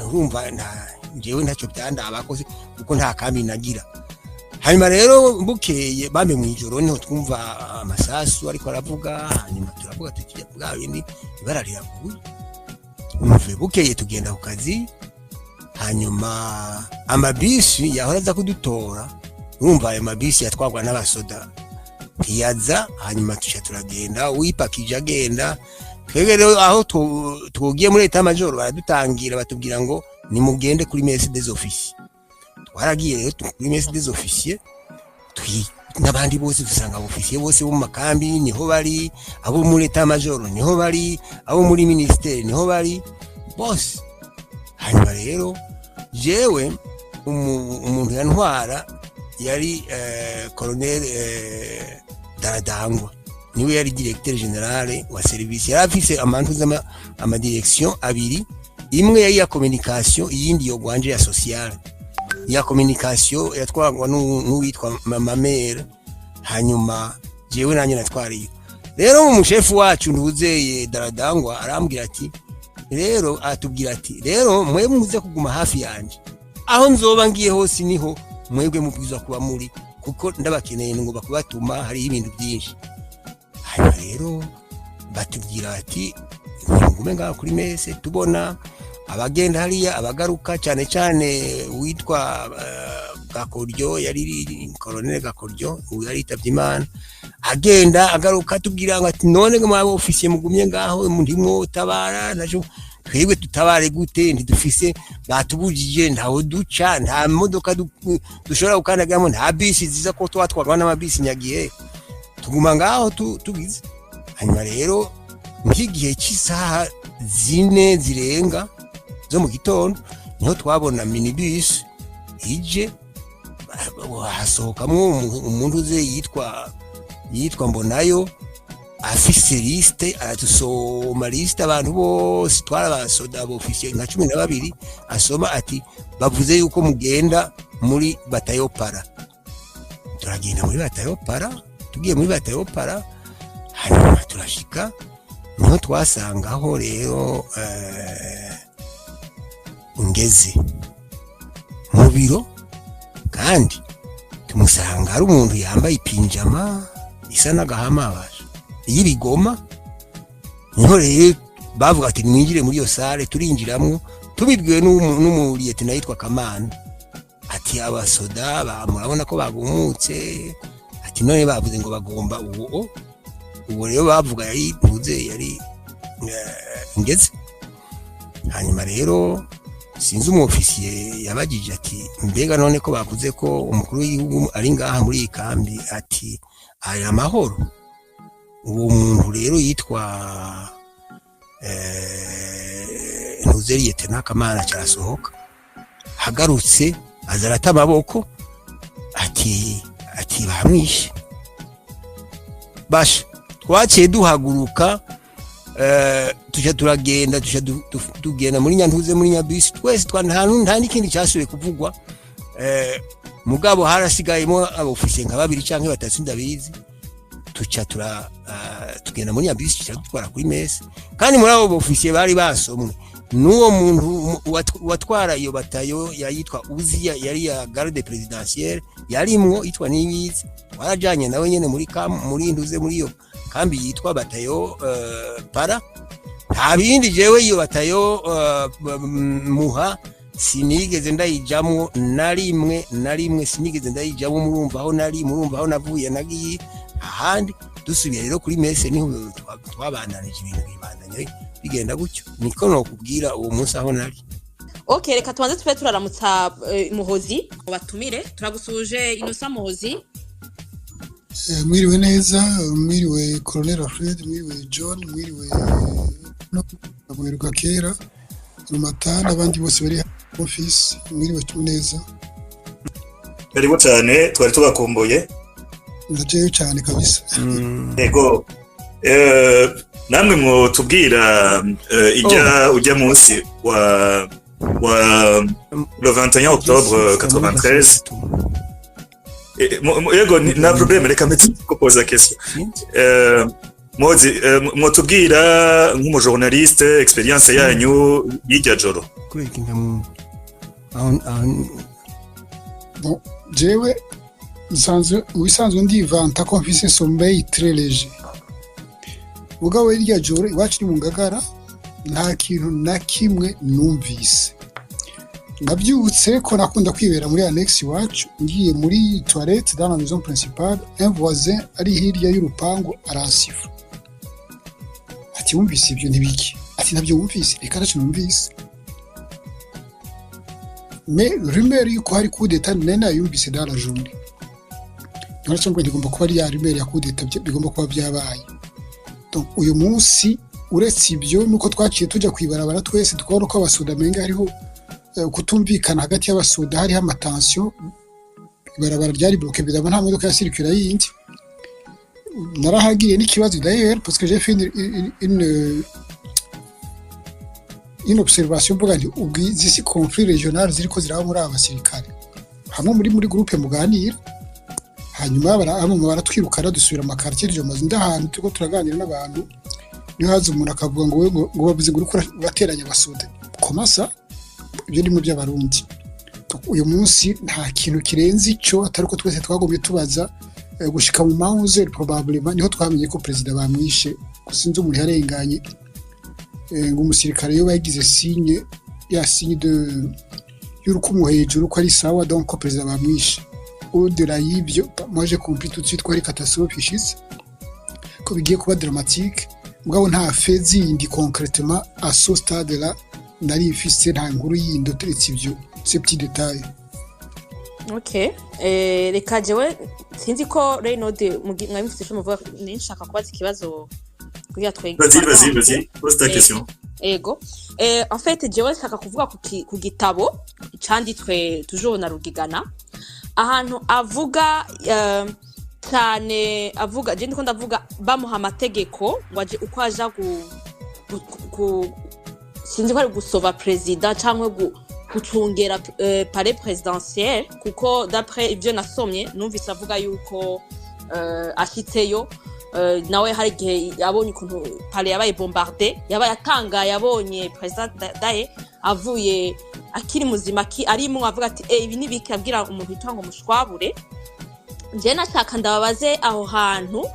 urumva nta jewe ntacyo byandabakoze kuko nta kambi nagira. Hanyuma rero bukeye bambe mu ijoro niho twumva amasasu ariko aravuga. Hanyuma turavuga tuti: "Bwa bindi, ibara riraguye." Umve, bukeye tugenda ku kazi. Hanyuma amabisi yahora aza kudutora, urumva ayo mabisi yatwarwa n'abasoda, ntiyaza. Hanyuma tuca turagenda, uwipakije agenda. Twebwe rero aho tugiye muri état-major, baradutangira, batubwira ngo nimugende kuri messe des officiers. Twaragiye rero kuri messe des officiers n'abandi bose, dusanga abofisiye bose bo mu makambi niho bari, abo muri état-major niho bari, abo muri ministère niho bari bose. Hanyuma rero jewe umuntu yantwara yari colonel Daradangwa, niwe yari directeur général wa service. Yari afise amantu z'ama amadirection abiri: imwe yari iya communication, iyindi yo gwanje ya social. Iya communication yatwarwa n'uwitwa Mama Mère, hanyuma jewe nanjye natwariye. Rero umushefu wacu ntuzeye Daradangwa arambwira ati rero, atubwira ati: "Rero mwe muze kuguma hafi yanje, aho nzoba ngiye hose niho mwebwe mubwirizwa kuba muri, kuko ndabakeneye, ngomba kubatuma, hariho ibintu byinshi." Hanyuma rero batubwira bati: "Mugume ngaho kuri messe, tubona abagenda hariya, abagaruka." Cyane cyane witwa Gakoryo, yari colonel Gakoryo, ubu yari yitavye Imana, agenda agaruka, tubwira ngo ati: "None ngo mwaba ofisiye mugumye ngaho, ndimwo tabara najo, twebwe tutabare gute? Ntidufise, batubujije, ntaho duca, nta modoka dushobora gukandagiramo, nta bisi ziza ko twatwarwa n'amabisi nyagihe, tuguma ngaho tugize." Hanyuma rero nk'igihe cy'isaha 4 zirenga zo mu gitondo niho twabona minibus ije, hasohokamwo umuntu uze yitwa Mbonayo, afise liste, aratusoma liste, abantu bose twari abasoda, abofisiye nka 12. Asoma ati: "Bavuze yuko mugenda muri bataillon para." Turagenda muri bataillon para. Tugiye muri bataillon para, hanyuma turashika, niho twasangaho rero ngeze mu biro, kandi tumusanga ari umuntu yambaye ipinjama isa n'agahama baje y'ibigoma. Niho rero bavuga ati: "Mwinjire muri iyo salle." Turinjiramwo, tubibwiwe n'umuliyetena yitwa Kamana, ati: "Abasoda murabona ko bagumutse." Ati: "None bavuze ngo bagomba uwo." Uwo rero bavuga yari ntuze, yari ngeze. Hanyuma rero sinzi umwofisiye yabagije ati: "Mbega none ko bavuze ko umukuru w'igihugu ari ngaha muri iyi kambi, ati aya amahoro?" Uwo muntu rero yitwa ntuze, liyetena Kamana, carasohoka, hagarutse aza arata amaboko, ati: "Bamwishe." Basha, twaciye duhaguruka, tuja turagenda, tuja tugenda muri nyantuze, muri nyabisi twese nta n'ikindi cyasubiye kuvugwa. Mugabo harasigayemo abofisiye nka babiri canke batatu, ndabizi. Tuca tura tugenda muri nyabisi, tuca dutwara kuri messe. Kandi muri abo bofisiye bari basomwe n'uwo muntu watwara iyo bataillon yayitwa Uziya, yari ya garde présidentielle, yarimwo yitwa Niyibizi. Twarajanye nawe nyene muri kam, muri nduze, muri iyo kambi yitwa bataillon para. Nta bindi, jewe iyo bataillon muha sinigeze ndayijamwo na rimwe, na rimwe sinigeze ndayijamwo. Murumva aho nari, murumva aho navuye, nagiye ahandi. Dusubiye rero kuri messe, niho twabandanije, ibintu bibandanya bigenda gutyo. Niko nokubwira uwo munsi aho nari. Ok, reka tubanze tube turaramutsa Muhozi batumire. Turagusuje, Innocent Muhozi. Mwiriwe neza, mwiriwe Colonel Alfred, mwiriwe John, mwiriwe no mwiruka kera Rumata n'abandi bose bari office, mwiriwe neza. Karibu cyane, twari tubakumbuye. Ndajeyo cyane kabisa. Yego. Namwe mwotubwira ijya ujya munsi wa le 21 octobre 93. Yego, nta problème, reka mpetse kupoza question. Mozi, mwotubwira nk'umujournaliste expérience yanyu y'irya joro. Kubera iki ntamwumva aho? Bon, jewe nsanzwe, mu bisanzwe ndivanta ko mfise sommeil très léger. Mugabo irya joro iwacu ni mu Ngagara, nta kintu na kimwe numvise. Nabyutse ko nakunda kwibera muri annexe iwacu, ngiye muri toilette dans la maison principale, un voisin ari hirya y'urupangu aransifa ati: "Wumvise ibyo ntibiki?" Ati: "Ntabyo wumvise?" "Reka, ntacyo numvise." Mais rumeur yuko hari coup d'état nari nayumvise dans la journée. None ngo ntigomba kuba ari ya rumeur ya coup d'état, bigomba kuba byabaye. Donc uyu munsi, uretse ibyo, nuko twaciye tujya kwibarabara twese, tukabona ko abasoda menga hariho kutumvikana hagati y'abasoda, hariho amatensions, ibarabara ryari bloqué, bidaba nta modoka ya circula yindi. Narahagiriye n'ikibazo d'ailleurs, parce que j'ai fait une observation, mvuga nti ubwo izi si conflit régional ziriko ziraba muri aba basirikare hamwe muri groupe muganira. Hanyuma bamwe baratwirukana, dusubira mu maquartier iryo mazu. Ndahantu turiko turaganira n'abantu, niho haza umuntu akavuga ngo we ngo bavuze ngo uriko urateranya abasoda. Comment ça? Ibyo ni mu by'Abarundi. Uyu munsi nta kintu kirenze ico, atari uko twese twagomye tubaza gushika mu ma 11 probablement niho twamenye ko perezida bamwishe. Sinzi umuntu yarenganye, ngo umusirikare yo bagize signe ya signe de y'urukumu hejuru ko ari sawa, donc ko perezida bamwishe. Au-delà y'ibyo, moi j'ai compris tout de suite ko ari catastrophe ishitse, ko bigiye kuba dramatique. Mugabo nta fait zindi concrètement à ce stade là nari mfise, nta nkuru yindi uturetse ibyo, ces petits détails. Okay, reka jewe sinzi ko Reynold mwari mufite ico muvuga, nshaka kubaza ikibazo kugira twege. Vas-y, vas-y, vas-y, pose ta question. Ego, en fait jewe nshaka kuvuga ku gitabo canditswe toujours na Rugigana, ahantu avuga cyane, avuga, je ndiko ndavuga bamuha amategeko ngo aje uko aja gu, sinzi ko ari gusova perezida cyangwa gucungera palais présidentiel, kuko d'après ibyo nasomye numvise avuga yuko ashitseyo, nawe hari igihe yabonye ukuntu palais yabaye bombardé, yabaye atangaye, abonye perezida Ndadaye avuye akiri muzima, arimwo, avuga ati: "Eh, ibi nibiki?" Abwira umuntu witwa ngo mushwabure. Njye nashaka ndababaze aho hantu,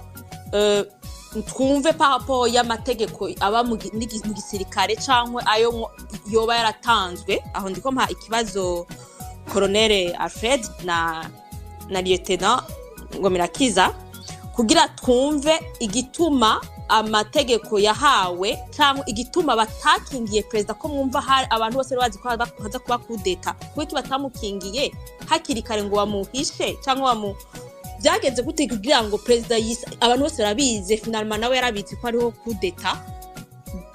twumve par rapport y'amategeko aba mu gisirikare cyangwa ayo yoba yaratanzwe. Aho ndiko mpa ikibazo Colonel Alfred na Lieutenant Ngomirakiza, kugira twumve igituma amategeko yahawe cyangwa igituma batakingiye perezida, ko mwumva hari abantu bose bari bazi ko haza kuba kudeta, kuko batamukingiye hakiri kare ngo bamuhishe cyangwa bamu byagenze gute kugira ngo perezida abantu bose barabizi, finalement nawe yarabizi ko hariho kudeta.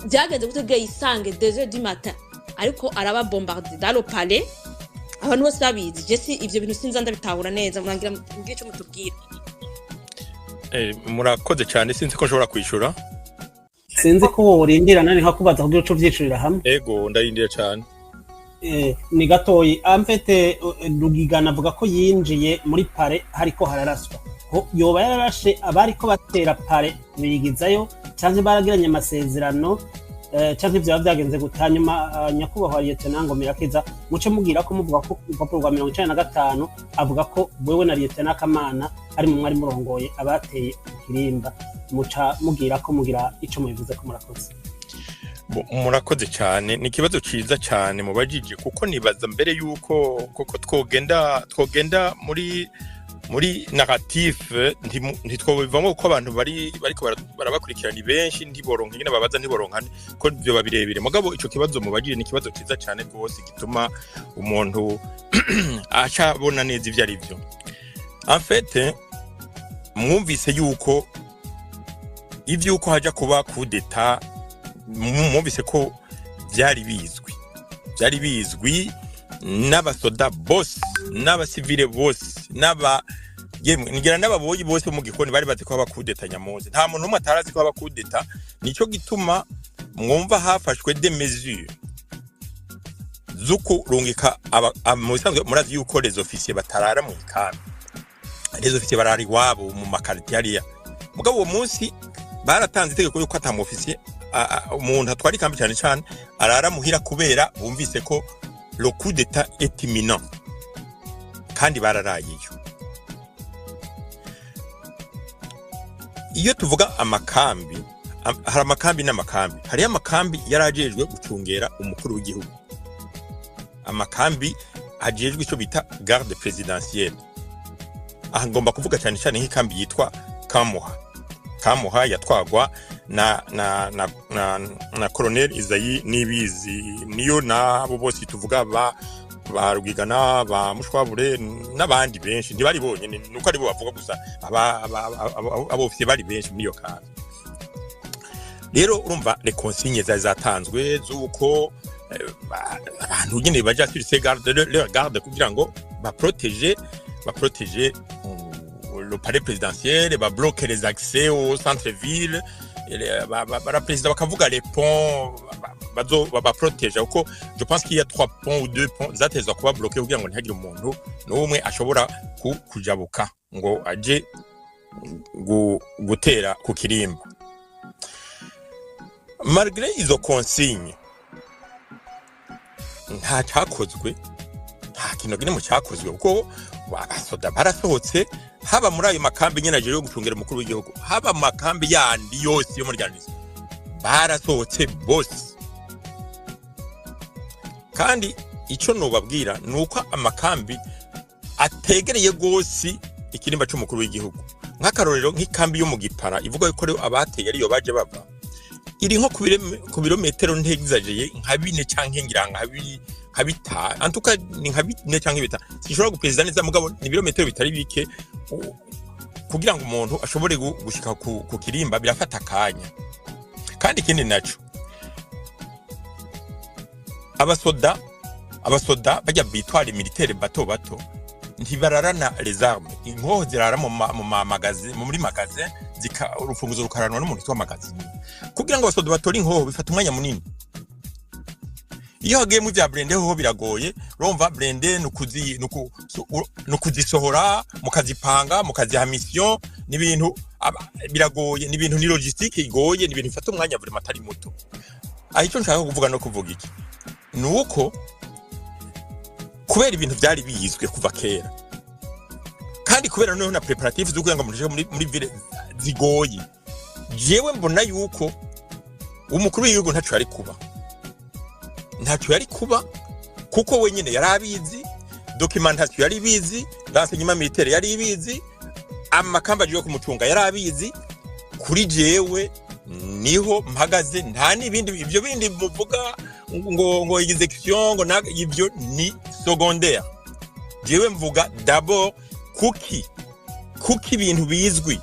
Byagenze gute kugira yisange 2 heures du matin ariko araba bombardé dans le palais, abantu bose babizi? Je si ivyo bintu sinza ndabitahura neza, mwangira mbwira ico mutubwira. Murakoze cyane, sinzi ko nshobora kwishura. Sinzi ko worindira nani nkakubaza kugira uco uvyicurira hamwe. Ego, ndarindira cyane. Ni gatoyi. En fait, Rugigana avuga ko yinjiye muri palais hariko hararaswa. Yoba yararashe abariko batera palais bigizayo, canke baragiranye amasezerano, canke vyoba vyagenze gute? Hanyuma nyakubahwa Lieutenant Ngomirakiza, muce mubwira ko muvuga ko ku rupapuro rwa 95 avuga ko wewe na Lieutenant Kamana ari mu mwari murongoye abateye ikirimba, muca mubwira ko mugira ico mubivuze ko. Murakoze. Murakoze cyane, ni ikibazo ciza cyane mubajije, kuko nibaza mbere yuko koko twogenda muri narratif, ntitwobivamo kuko abantu bari bariko barabakurikirana ni benshi, ntiboronka ingene babaza, ntiboronka ko vyoba birebire. Mugabo ico kibazo mubajije ni ikibazo ciza cyane rwose, gituma umuntu aca abona neza ivyo ari vyo. En fait, mwumvise yuko ivyuko haja kuba coup d'état, mwumvise ko byari bizwi n'abasoda bose, n'abasivile bose, n'aba Yemwe, ngira n'ababoyi bose bo mu gikoni bari bazi ko haba coup d'état. Nyamuzi, nta muntu n'umwe atarazi ko haba coup d'état. Nico gituma mwumva hafashwe des mesures zo kurungika mu bisanzwe murazi yuko les officiers batarara mu ikambi, les officiers barara iwabo mu ma quartiers hariya. Mugabo uwo munsi baratanze itegeko yuko ata mu officier, umuntu atwara ikambi cyane cyane, arara muhira, kubera bumvise ko le coup d'état est imminent. Kandi bararayeyo. Iyo tuvuga amakambi, hari amakambi n'amakambi. Hariyo amakambi yarajejwe gucungera umukuru w'igihugu, amakambi ajejwe icyo bita garde présidentielle. Aha ngomba kuvuga cyane cyane nk'ikambi yitwa Kamuha. Kamuha yatwagwa na colonel Izayi Nibizi, niyo nabo bose tuvuga ba Rugigana, ba Mushwabure n'abandi benshi. Ntibari bonyene, nuko aribo bavuga gusa. Abo ofisiye bari benshi muri iyo kambi. Rero urumva, les consignes zari zatanzwe z'uko abantu nyine baja sur ces garde, leur garde, kugira ngo baprotéger le palais présidentiel, babloque les accès au centre-ville, baraperezida bakavuga les ponts bazo baprotéger, kuko je pense qu'il y a trois ponts ou deux ponts zatezwa kuba bloqué kugira ngo ntihagire umuntu n'umwe ashobora kujabuka ngo aje gutera ku kirimba. Malgré izo consigne, nta cyakozwe, nta kintu kimwe cyakozwe, kuko abasoda barasohotse, haba muri ayo makambi nyine ajejwe gucungira umukuru w'igihugu, haba mu makambi yandi yose yo muri garnison, barasohotse bose. Kandi icyo nobabwira ni uko amakambi ategereye rwose ikirimba cy'umukuru w'igihugu, nk'akarorero nk'ikambi yo mu Gipara ivuga ko rero abateye ariyo baje bava, iri nko ku birometero ntexageye nka 4 canke ngira nka 5, antuka ni nka 4 canke 5, sinshobora gupereza neza, mugabo ni ibirometero bitari bike. Kugira ngo umuntu ashobore gushika ku kirimba birafata akanya. Kandi ikindi naco, abasoda bajya bitwara militaire bato bato ntibararana les armes. Inkoho zirara mu ma magasin, muri magasin, zika urufunguzo rukaranwa n'umuntu witwa magasinier. Kugira ngo abasoda batore inkoho bifata umwanya munini. Iyo hagiye mu bya blindé hoho biragoye. Urumva, blindé nukuzisohora, mukazipanga, mukaziha mission, n'ibintu biragoye, n'ibintu ni logistique igoye, n'ibintu bifata umwanya vraiment atari muto. Aho icyo nshaka kuvuga no kuvuga iki, ni uko kubera ibintu byari bizwi kuva kera, kandi kubera noneho na préparatifs zo kugira ngo muje muri ville zigoye, jewe mbona yuko umukuru w'igihugu ntaco yari kuba, ntacyo yari kuba, kuko wenyine yari abizi, documentation yari ibizi, renseignement militaire yari ibizi, amakamba agiye kumucunga yari abizi. Kuri jewe niho mpagaze, nta n'ibindi. Ibyo bindi muvuga ngo exécution, ngo ibyo ni secondaire. Jewe mvuga d'abord kuki ibintu bizwi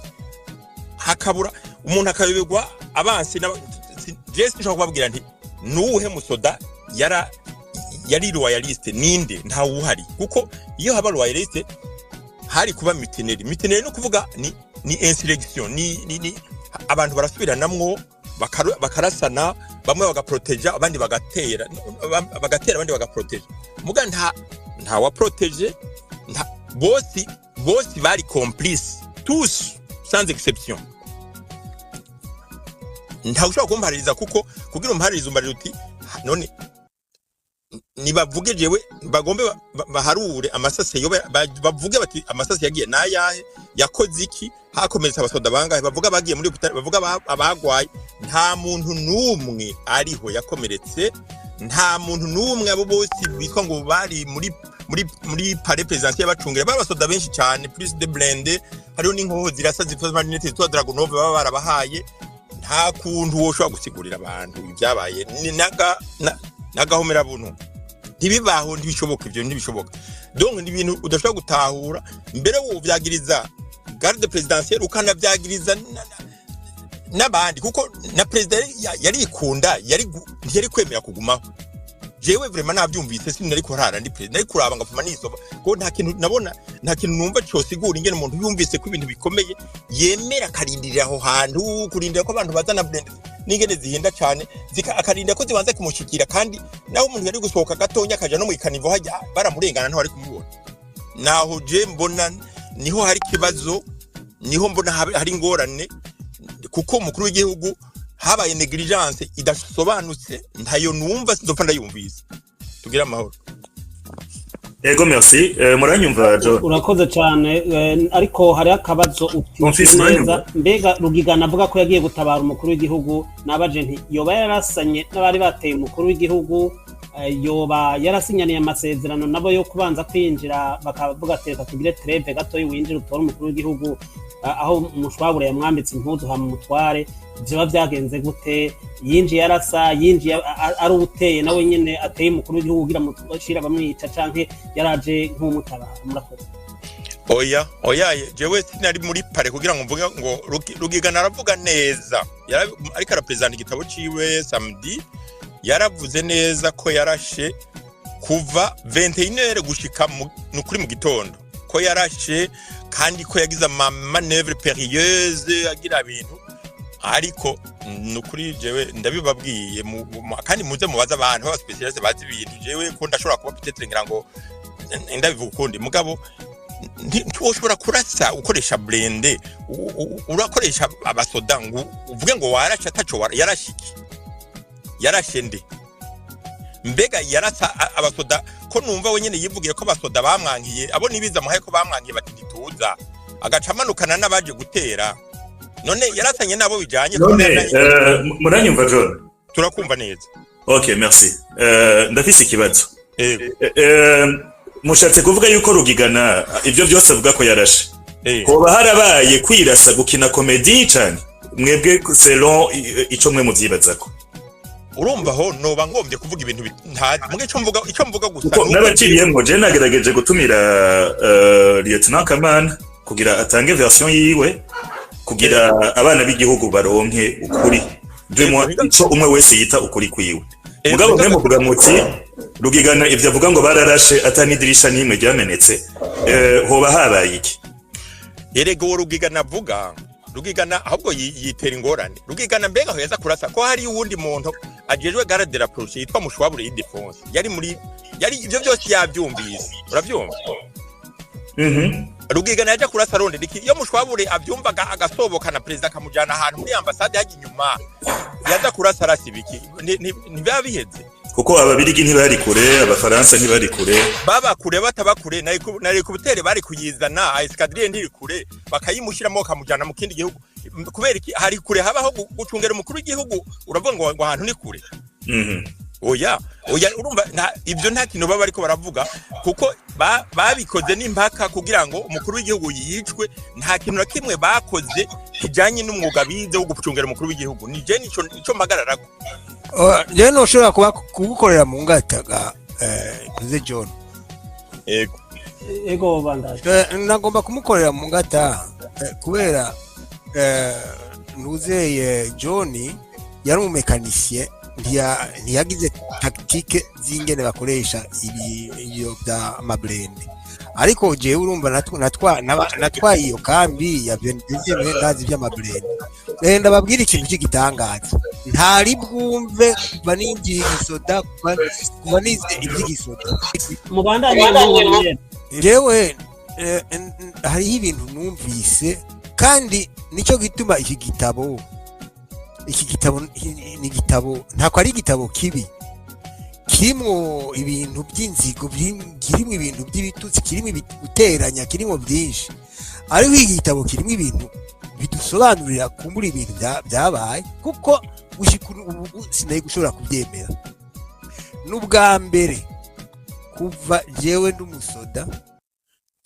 hakabura umuntu akayoberwa abansi jewe sinshobora kubabwira nti nuwuhe musoda yari loyaliste, ninde? Ntawe uhari, kuko iyo haba loyaliste hari kuba mutinerie. Mutinerie no kuvuga ni insurrection, ni abantu barasubiranamwo, bakarasana, bamwe bagaproteja, abandi bagatera, bagatera abandi bagaproteja. Muga nta wa protégé, nta bose bari complice, tous sans exception. Ntawe ushobora kumpaririza, kuko kugira umparirize umbarira uti: "None nibavuge jewe bagombe baharure amasase yo bavuge bati amasase yagiye nayahe, yakoze iki, hakomeretse abasoda bangahe, bavuga bagiye muri hôpital, bavuga abagwaye." Nta muntu n'umwe ariho yakomeretse, nta muntu n'umwe. Abo bose bitwa ngo bari muri palais présidentiel bacungira, bari abasoda benshi cyane, plus de blindés, hariho n'inkoho zirasa zitwa marinette, zitwa Dragunov baba barabahaye. Nta kuntu woshobora gusigurira abantu ibyabaye, ni n'agahomera buntu, ntibibaho, ntibishoboka, ibyo ntibishoboka. Donc ni ibintu udashobora gutahura. Mbere wo vyagiriza garde présidentielle, ukanavyagiriza n'abandi, kuko na perezida yarikunda, ntiyari kwemera kugumaho. Jewe vraiment navyumvise, sinari kurara, ndi président, nari kuraba ngapfuma nisoba, ko nta kintu nabona, nta kintu numva cosigura ingene umuntu yumvise ko ibintu bikomeye yemera akarindirira aho hantu, kurindira ko abantu bazana blindés n'ingene zihinda cane, akarindira ko zibanza kumushikira. Kandi naho umuntu yari gusohoka gatonya akaja no mw'ikanivo hajya baramurengana, ntaho ari kumubona. Naho je mbona niho hari ikibazo, niho mbona hari ingorane, kuko umukuru w'igihugu habaye négligence idasobanutse, ntayo numva, sinzopfa ndayumvise. Tugire amahoro. Ego, merci. Muranyumva, John? Urakoze cyane, ariko hariho akabazo utishe Bonfils, neza. muranyumva? Mbega Rugigana avuga ko yagiye gutabara umukuru w'igihugu, nabaje nti yoba yarasanye n'abari bateye umukuru w'igihugu, yoba yarasinyaniye amasezerano nabo yo kubanza kwinjira, bakavuga ati: "Reka tugire trêve gatoyi, winjire utore umukuru w'igihugu," aho umushwabure yamwambitse impuzu hama umutware. Vyoba vyagenze gute? Yinjiye arasa, yinjiye ari uwuteye, nawe nyene ateye umukuru w'igihugu kugira mushira bamwica, canke yaraje nk'umutabara? Murakoze. Oya, oya, jewe sinari muri palais kugira ngo mvuge ngo Rugigana aravuga neza. Ariko arapresenta igitabo ciwe samedi, yaravuze neza ko yarashe kuva 21h gushika nukuri mu gitondo, ko yarashe kandi ko yagize ama manœuvre périlleuse, agira ibintu. Ariko nukuri jewe ndabibabwiye, kandi muze mubaze abantu b'aba spécialistes bazi ibintu. Jewe ko ndashobora kuba peut-être ngira ngo ndabivuga ukundi, mugabo ntiwoshobora kurasa ukoresha blindé, urakoresha abasoda ngo uvuge ngo warashe ataco yarashe iki? Yarashe nde? Mbega yarasa abasoda ko numva we nyene yivugiye ko abasoda bamwankiye, abo nibiza muhaye ko bamwankiye bati ntituza, agaca amanukana n'abaje gutera? None yarasanye nabo bijanye? None muranyumva, John? Turakumva neza. Ok, merci. Ndafise ikibazo. Yego. Mushatse kuvuga yuko Rugigana ivyo byose avuga ko yarashe, hoba harabaye kwirasa, gukina comédie cane? Mwebwe selon ico mwe muvyibazako? Urumva aho noba ngombye kuvuga ibintu ntazi. Muga ico mvuga gusa Kuko nuko n'abaciriyemwo, je nagerageje gutumira Lieutenant Kamana kugira atange version yiwe, kugira abana b'igihugu baronke ukuri, du moins ico umwe wese yita ukuri kwiwe. Mugabo mwe muvuga muti Rugigana ivyo avuga ngo bararashe ata n'idirisha n'imwe ryamenetse, hoba habaye iki? Erega uwo Rugigana avuga, Rugigana ahubwo yitera ingorane. Rugigana mbega aho yaza kurasa, ko hari uwundi muntu ajejwe garde rapprochée yitwa Mushwabure Ildefonse, yari muri, yari ivyo byose yabyumvise, uravyumva? Mhm. Rugigana yaja kurasa arondera iki iyo Mushwabure avyumvaga, agasobokana perezida akamujana ahantu muri ambasade hajya inyuma? Yaza kurasa arasa ibiki? Ntibiba biheze? Kuko Ababirigi ntibari kure, Abafaransa ntibari kure. Baba kure, bataba kure, na hélicoptère bari kuyizana, escadrille ntiri kure, bakayimushyiramo bakamujyana mu kindi gihugu. Kubera iki hari kure habaho gucungera umukuru w'igihugu? Uravuga ngo ahantu ni kure. Oya, oya, urumva ibyo nta kintu baba bariko baravuga, kuko babikoze n'impaka kugira ngo umukuru w'igihugu yicwe. Nta kintu na kimwe bakoze kijanye n'umwuga bize wo gucungera umukuru w'igihugu. Ni je nico mpagararako. Jewe noshobora kuba kugukorera mu ngataga, tuze John. Yego. Ego, bandaje. Nagomba kumukorera mu ngata, kubera ntuzeye John yari umu mécanicien, ntiyagize tactique z'ingene bakoresha ibi ibyo bya ma blindés. Ariko jewe urumva natwaye iyo kambi ya 22e, ndazi iby'ama blindés. Ndababwira ikintu cy'igitangaza ntari bwumve kuva ninjiye igisoda, kuva nize iby'igisoda. Mubandanye n'uwo. Jewe hariho ibintu numvise, kandi nicyo gituma iki gitabo ni igitabo, ntako ari igitabo kibi kirimwo ibintu by'inzigo, kirimo ibintu by'ibitutsi, kirimo guteranya, kirimo byinshi. Ariko iki gitabo kirimo ibintu bidusobanurira kumbura ibintu byabaye, kuko gushika ubu sinari gushobora kubyemera. N'ubwa mbere kuva jewe ndi umusoda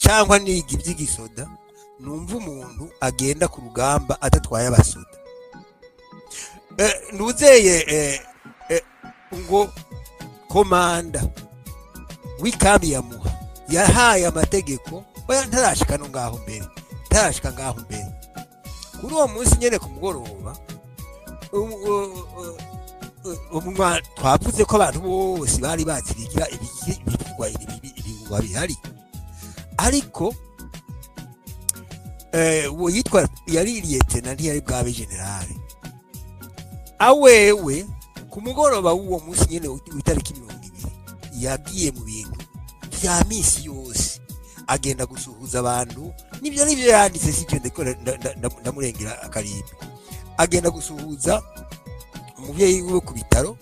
cyangwa niga iby'igisoda numva umuntu agenda ku rugamba adatwaye abasoda. Ntuzeye ngo komanda w'ikambi ya Muha yahaye amategeko. Oya, ntarashika no ngaho mbere, ntarashika ngaho mbere, kuri uwo munsi nyene ku mugoroba. Twavuze ko abantu bose bari bazi bigira ibivugwa, ibihuha bihari, ariko uwo yitwa yari lieutenant, ntiyari bwabe général. Awewe ku mugoroba w'uwo munsi nyene w'itariki 20 yagiye mu bintu vya misi yose, agenda gusuhuza abantu. Nibyo yanditse, sivyo? Ndiko ndamurengera akarimbi. Agenda gusuhuza umuvyeyi wiwe ku bitaro.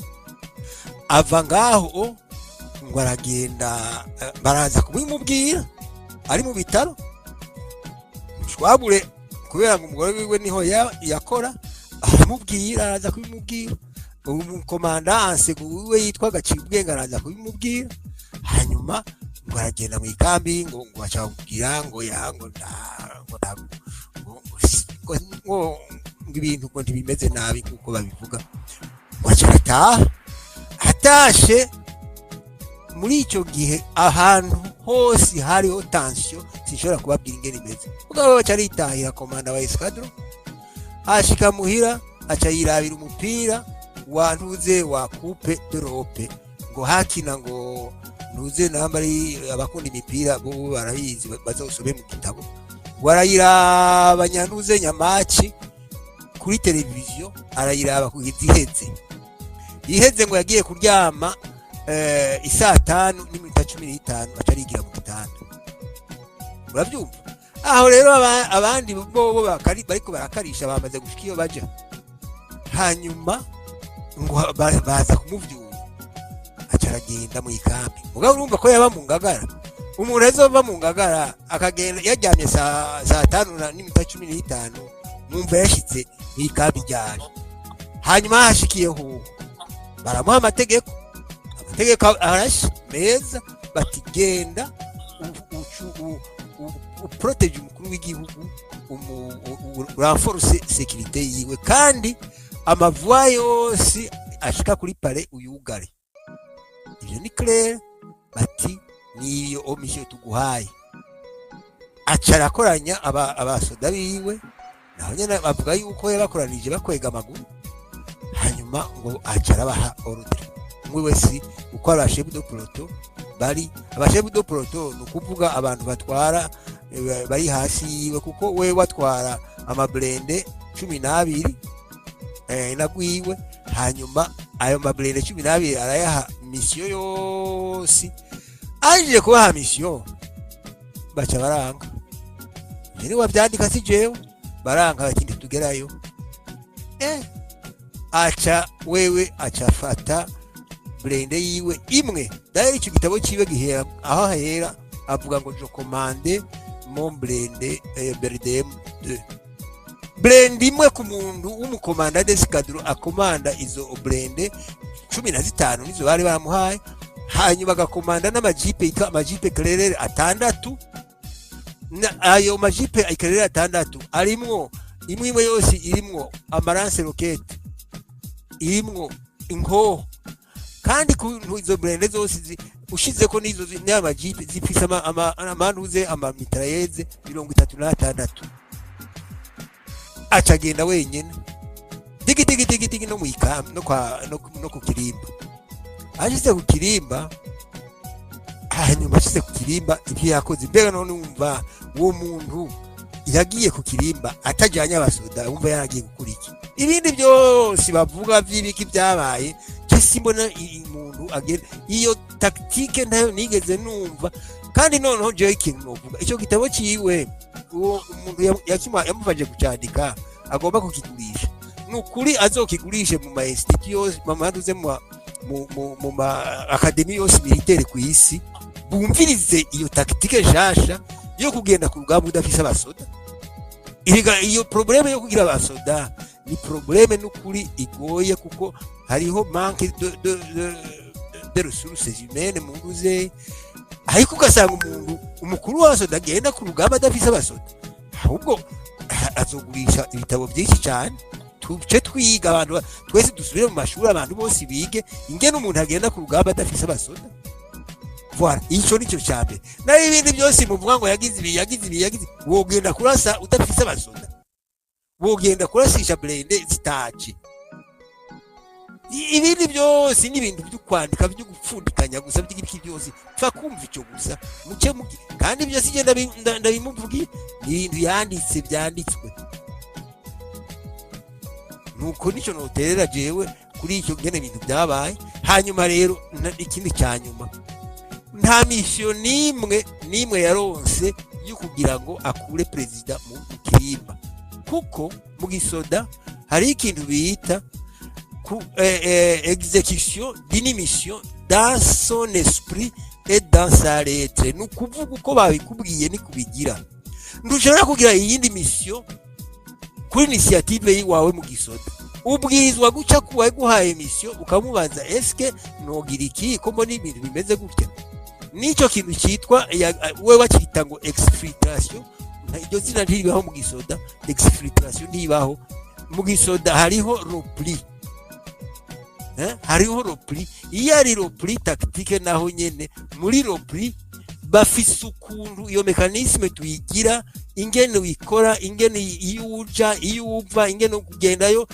Ava ngaho ngo aragenda, baraza kubimubwira ari mu bitaro. Shwabure kubera ngo umugore wiwe niho yakora, aramubwira, araza kubimubwira. Umukomanda ansegu wiwe yitwa Gacibwenge araza kubimubwira. Hanyuma ngo aragenda mu ikambi, ngo aca bamubwira ngo ya ngo nda ngo nda ngo ngo si- ngo ngo ngo ibintu ngo ntibimeze nabi kuko babivuga. Ngo aca arataha. Atashe muri icyo gihe ahantu hose hariho tension, sinshobora kubabwira ingene imeze. Mugabo baca aritahira, komanda wa escadron. Ashika muhira, aca yirabira umupira wa ntuze wa Coupe d'Europe, ngo hakina ngo ntuze namba ari abakunda imipira bo barabizi, bazosome mu gitabo. Ngo arayiraba nyantuze nya match kuri televiziyo, arayiraba kugeza iheze. Iheze ngo yagiye kuryama isaa 5:15, aca arigira mu gitanda. Urabyumva aho rero abandi bobo bariko barakarisha, bamaze gushika iyo baja. Hanyuma ngo baza kumuvyura, aca aragenda mu ikambi. Mugabo urumva ko yaba mu Ngagara. Umuntu azova mu Ngagara akagenda yaryamye saa 5:15, mwumva yashitse mu ikambi ryari? Hanyuma hashikiyeho baramuha amategeko, amategeko arashe meza, bati: "Genda uprotège umukuru w'igihugu, urenforce sécurité yiwe, kandi ama voies yose ashika kuri palais uyugare." Ivyo ni clair. Bati: "Niyo mission tuguhaye." Aca arakoranya abasoda biwe. Naho nyene bavuga yuko yabakoranije bakwega amaguru. Hanyuma ngo aca arabaha ordre umwe wese uko aba chefs de peloton bari. Aba chefs de peloton ni ukuvuga abantu batwara, bari hasi yiwe, kuko we watwara ama blindés 12 nagwiwe. Hanyuma ayo ma blindés 12 arayaha mission yose. Aje kubaha mission, baca baranga. Njye wabyandika, si jewe. Baranga bati: "Ntitugerayo." Aca wewe aca afata blindé yiwe imwe. D'ailleurs icyo gitabo ciwe gihera aho ahera avuga ngo: "Je commande mon blindé BRDM 2." Blindé imwe ku muntu w'umukomanda d'escadron akomanda izo blindés 15 nizo bari baramuhaye. Hanyuma agakomanda n'amajipe yitwa ama jeeps éclaireurs atandatu. Ayo ma jeeps éclaireurs atandatu arimwo imwe imwe yose irimwo ama lance-roquettes, irimwo inkoho. Kandi ku izo blindés zose ushizeko n'izo n'ama jeeps zifise amantuze ama mitrailleuses 36. Aca agenda wenyene digi digi digi digi no mw'ikambi no kwa no ku Kirimba. Ashitse ku Kirimba, hanyuma ashitse ku Kirimba ibyo yakoze, mbega none wumva uwo muntu yagiye ku Kirimba atajyanye abasoda, wumva yaragiye gukora iki? Ibindi byose bavuga by'ibiki byabaye, je simbona umuntu agenda iyo tactique, ntayo nigeze numva. Kandi noneho jewe ikintu novuga, icyo gitabo ciwe, uwo umuntu yamufashije kucandika agomba kukigurisha, ni ukuri azokigurishe mu ma institut yose, mu maduze, mu ma académies yose militaire ku isi, bumvirize iyo tactique nshasha yo kugenda ku rugamba udafise abasoda. Erega iyo problème yo kugira abasoda ni problème n'ukuri igoye, kuko hariho manque de ressources humaines mu nguze. Ariko ugasanga umuntu umukuru w'abasoda agenda ku rugamba adafise abasoda, ahubwo azogurisha ibitabo byinshi cyane. Tuce twiga abantu twese dusubire mu mashuri, abantu bose bige ingene umuntu agenda ku rugamba adafise abasoda. Voilà, ico nicyo cya mbere. Naho ibindi byose muvuga ngo yagize ibi, yagize ibi, yagize, wogenda kurasa udafise abasoda? Wogenda kurasisha blindé zitaje? Ibindi byose ni ibintu byo kwandika, byo gupfundikanya gusa, by'ibiki byose. Pfa kumva icyo gusa muce muki. Kandi ibyo si ndabimuvugiye, ni ibintu yanditse, byanditswe. Nuko nicyo noterera jewe kuri icyo ngene ibintu byabaye. Hanyuma rero ikindi cya nyuma, nta mission n'imwe n'imwe yaronse yo kugira ngo akure perezida mu kirimba, kuko mu gisoda hari ikintu bita exécution d'une mission dans son esprit et dans sa lettre. Ni ukuvuga uko babikubwiye ni kubigira. Ntushobora kugira iyindi mission kuri initiative yiwawe. Mu gisoda ubwirizwa guca ku waguhaye mission, ukamubaza: "Eske nogira iki, ko mbona ibintu bimeze gutya?" Nicyo kintu cyitwa we bakita ngo exfiltration. Iryo zina ntiribaho mu gisoda. Exfiltration ntibaho mu gisoda. Hariho repli. Hariho repli. Iyo ari repli tactique, naho nyene muri repli bafise ukuntu iyo mécanisme tuyigira, ingene uyikora, ingene iyo uja, iyo uva, ingene kugendayo,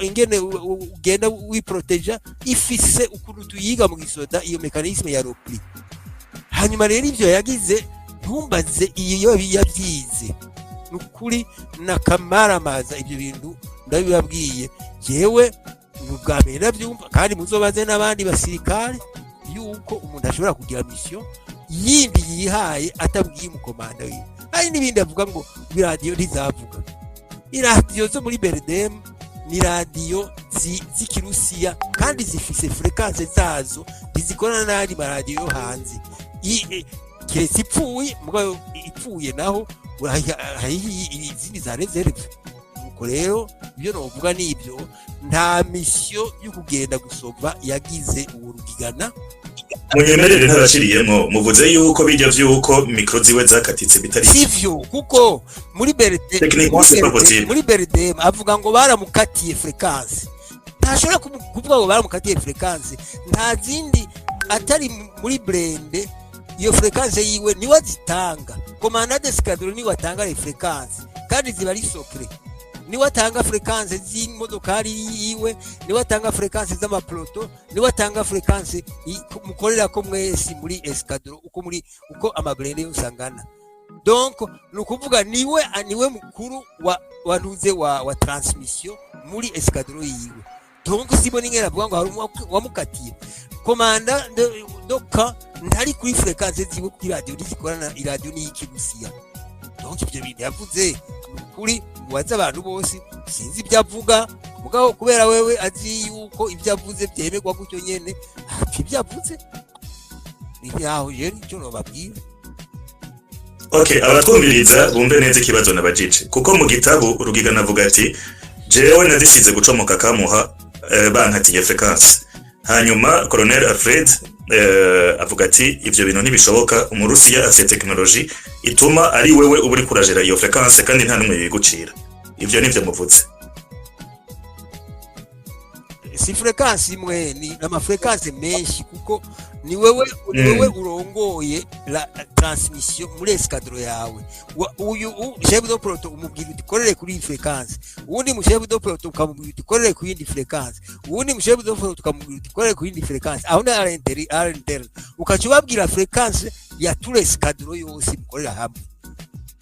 ingene ugenda wiproteja. Ifise ukuntu tuyiga mu gisoda, iyo mécanisme ya repli. Hanyuma rero ivyo yagize, ntumbaze iyo yabyize. Ni ukuri nakamaramaza ibyo bintu, ndabibabwiye jewe ni ubwa mbere ndabyumva. Kandi muzobaze n'abandi basirikare yuko umuntu ashobora kugira mission yindi yihaye atabwiye umukomanda wiwe. Hari n'ibindi avuga ngo iradiyo ntizavuga. Iradiyo zo muri BRDM ni radiyo z'ikirusiya, kandi zifise fréquence zazo, ntizikorana n'ayandi maradiyo yo hanze. Keretse ipfuye. Mugabo ipfuye naho hariho izindi za réserve. Nuko rero ibyo novuga ni ibyo: nta mission yo kugenda gusova yagize uwo Rugigana. Munyemerere ntabashiriyemwo, muvuze yuko bijya vyuko micro ziwe zakatitse bitari Sivyo, kuko muri BRD Techniquement, c'est pas possible. Muri BRDM avuga ngo baramukatiye fréquence. Ntashobora kuvuga ngo baramukatiye fréquence. Nta zindi atari muri blindé. Iyo fréquence yiwe niwe azitanga. Commandant d'escadron niwe atanga les fréquences, kandi ziba ari secret. Niwe atanga fréquence z'imodokari yiwe, niwe atanga fréquence z'amapeloton, niwe atanga fréquence mukorera ko mwese muri escadron, uko muri, uko amablindé yose angana. Donc ni ukuvuga niwe mukuru wa ntuze wa transmission muri escadron yiwe. Donc sibona ingene avuga ngo hari wamukatiye. Commandant doka ntari kuri fréquence ziwe, kuri radio ntizikorana. Iradiyo ni y'ikirusiya. Donc ibyo bintu yavuze, ni ukuri mubaze abantu bose, sinzi ibyo avuga. Mugabo kubera wewe azi yuko ibyo avuze byemerwa gutyo nyene, apfa ibyo avuze. Ni aho rero icyo nobabwira. Okay, abatwumviriza bumve neza ikibazo nabajije, kuko mu gitabo Rugigana avuga ati: "Jewe nadisize gucomoka kamuha, bankatiye fréquence." Hanyuma Colonel Alfred avuga ati: "Ivyo bintu ntibishoboka, umurusiya afite technologie ituma ari wewe uba uri kurajera iyo fréquence, kandi nta n'umwe yigucira." Ivyo nivyo muvuze? Si fréquence imwe, ni amafréquence menshi, kuko ni wewe urongoye la transmission muri escadron yawe. Uyu chef de peloton umubwira uti: "Korere kuri iyi fréquence." Uwundi mu chef de peloton ukamubwira uti: "Korere ku yindi fréquence." Uwundi mu chef de peloton ukamubwira uti: "Korere ku yindi fréquence." Aho ni à l'interne, ukaca ubabwira fréquence ya tout l'escadron yose mukorera hamwe.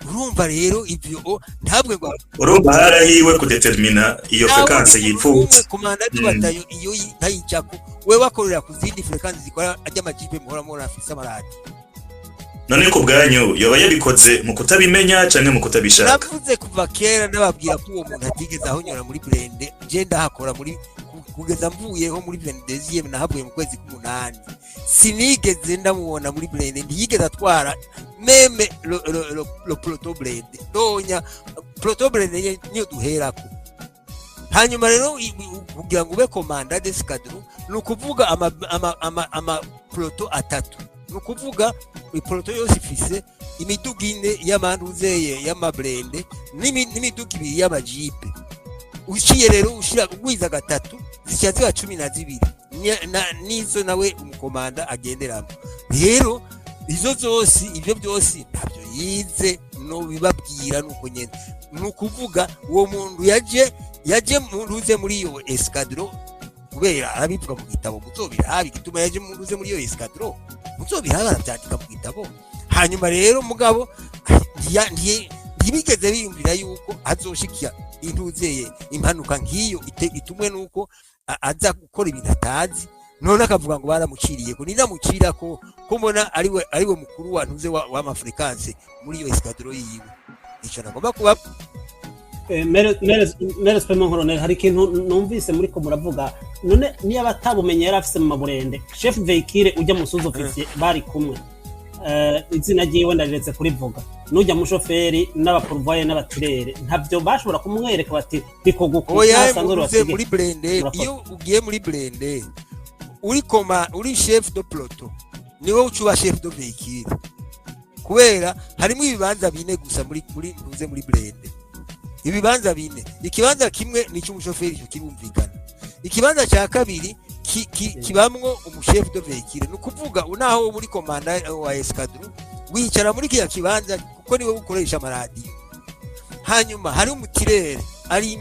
Urumva rero ivyo ntabwe ngo Urumva harahiwe kudetermina iyo fréquence yipfuza. Commandant bataillon iyo ntayijako, we bakorera ku zindi fréquence zikora ajya amajipe muhora mubona afise amaradi. None ku bwanyu yoba yabikoze mu kutabimenya canke mu kutabishaka? Navuze kuva kera, nababwira ko uwo muntu atigeze ahonyora muri blindé. Je ndahakora muri kugeza mvuyeho muri 22e, nahavuye mu kwezi k'umunani. Sinigeze ndamubona muri blindé, ntiyigeze atwara même le peloton blindé. Donya peloton blindé niyo duherako. Hanyuma rero kugira ngo ube commandant d'escadron, ni ukuvuga ama peloton atatu. Ni ukuvuga ipeloton yose ifise imiduga ine y'amanduzeye y'amablindé n'imiduga ibiri y'amajipe. Uciye rero ushira ugwiza gatatu, zica ziba 12. Nizo nawe umukomanda agenderamo. Rero izo zose, ibyo byose ntabyo yize, no bibabwira nuko nyene. Ni ukuvuga uwo muntu yaje mu ntuze muri iyo escadron. Kubera arabivuga mu gitabo, muzobirabe igituma yaje muze muri iyo escadron, muzobirabe, arabyandika mu gitabo. Hanyuma rero mugabo ntibigeze biyumvira yuko azoshikira intuzeye impanuka nk'iyo itumwe nuko aza gukora ibintu atazi. None akavuga ngo baramuciriye, ko ninamucira ko mbona ariwe mukuru wa ntuze w'ama fréquences muri iyo escadron yiwe. Ico nagomba kuba. Mere Spemo Colonel, hari ikintu numvise muri ko muravuga. None niba atabumenye yari afise mu ma blindés, chef véhicule ujya mu sous-officier bari kumwe, izina ryiwe ndariretse kurivuga, n'ujya mushoferi n'aba pourvoyeur n'aba tireurs, ntabyo bashobora kumwereka bati bikoguku? Oya. Ntasanzwe Muze basige muri blindé. Murakoze. Iyo ugiye muri blindé uri koma, uri chef de peloton, niwe ucuba chef de véhicule, kubera harimo ibibanza bine gusa muri ntuze muri blindé, ibibanza bine. Ikibanza kimwe ni icy'umushoferi, icyo kirumvikana. Ikibanza cya kabiri kibamwo umu chef de véhicule. Ni ukuvuga naho muri commandant wa escadron wicara muri kiriya kibanza, kuko niwe ukoresha amaradiyo. Hanyuma hari umu tireur ari